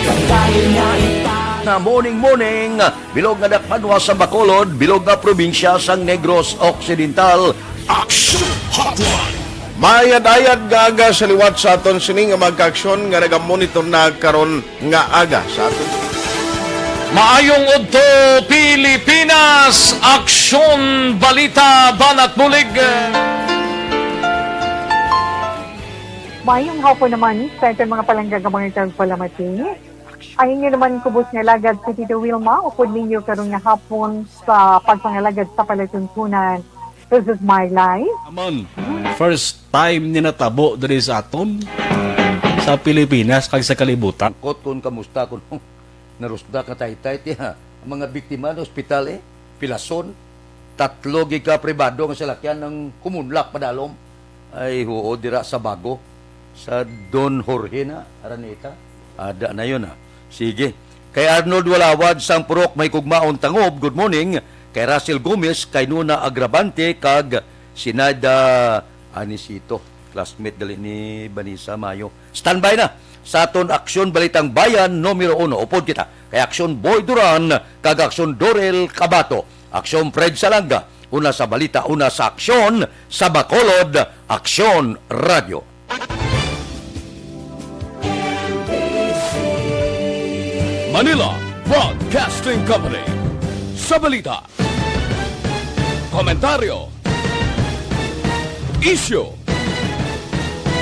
pagdayon nga ita- Na morning, morning, bilog nga dakpanwa sa Bacolod, bilog nga probinsya sang Negros Occidental. Action Hotline. Maayad-ayad nga aga sa liwat sa aton sini nga mga kaaksyon nga nagamonitor na karon nga aga sa aton. Maayong udto, Pilipinas! Aksyon, balita, banat bulig. Maayong hapon naman sa aton mga palangga nga mga tagpalamati. Ang inyo naman kubos nga alagad si Tito Wilma, upod ninyo karon nga hapon sa pagpangalagad sa palatuntunan. This is my life. Naman, first time ni natabo diri sa aton, sa Pilipinas, kag sa kalibutan. Kot kun kamusta kun narusda ka taytay, tiya, ang mga biktima na ospital, eh, pilason, tatlo gid ka pribado nga salakyan ang kumunlak padalom. Ay, huo, dira sa Bago, sa Don Jorge na, Araneta. Ada na yun, ah. Sige. Kay Arnold Walawad, sang Purok May Kugmaon Tangob, good morning. Kay Russell Gomez, kay Nona Agravante, kag Sinaida Anisito, classmate gali ni Vanessa Mayo. Standby na sa aton Aksyon Balitang Bayan numero uno. Upod kita kay Aksyon Boy Duran kag Aksyon Dorel Cabato. Aksyon Fred Salanga, una sa balita, una sa aksyon, sa Bacolod, Aksyon Radio. Manila Broadcasting Company. Sa balita, komentaryo, isyu,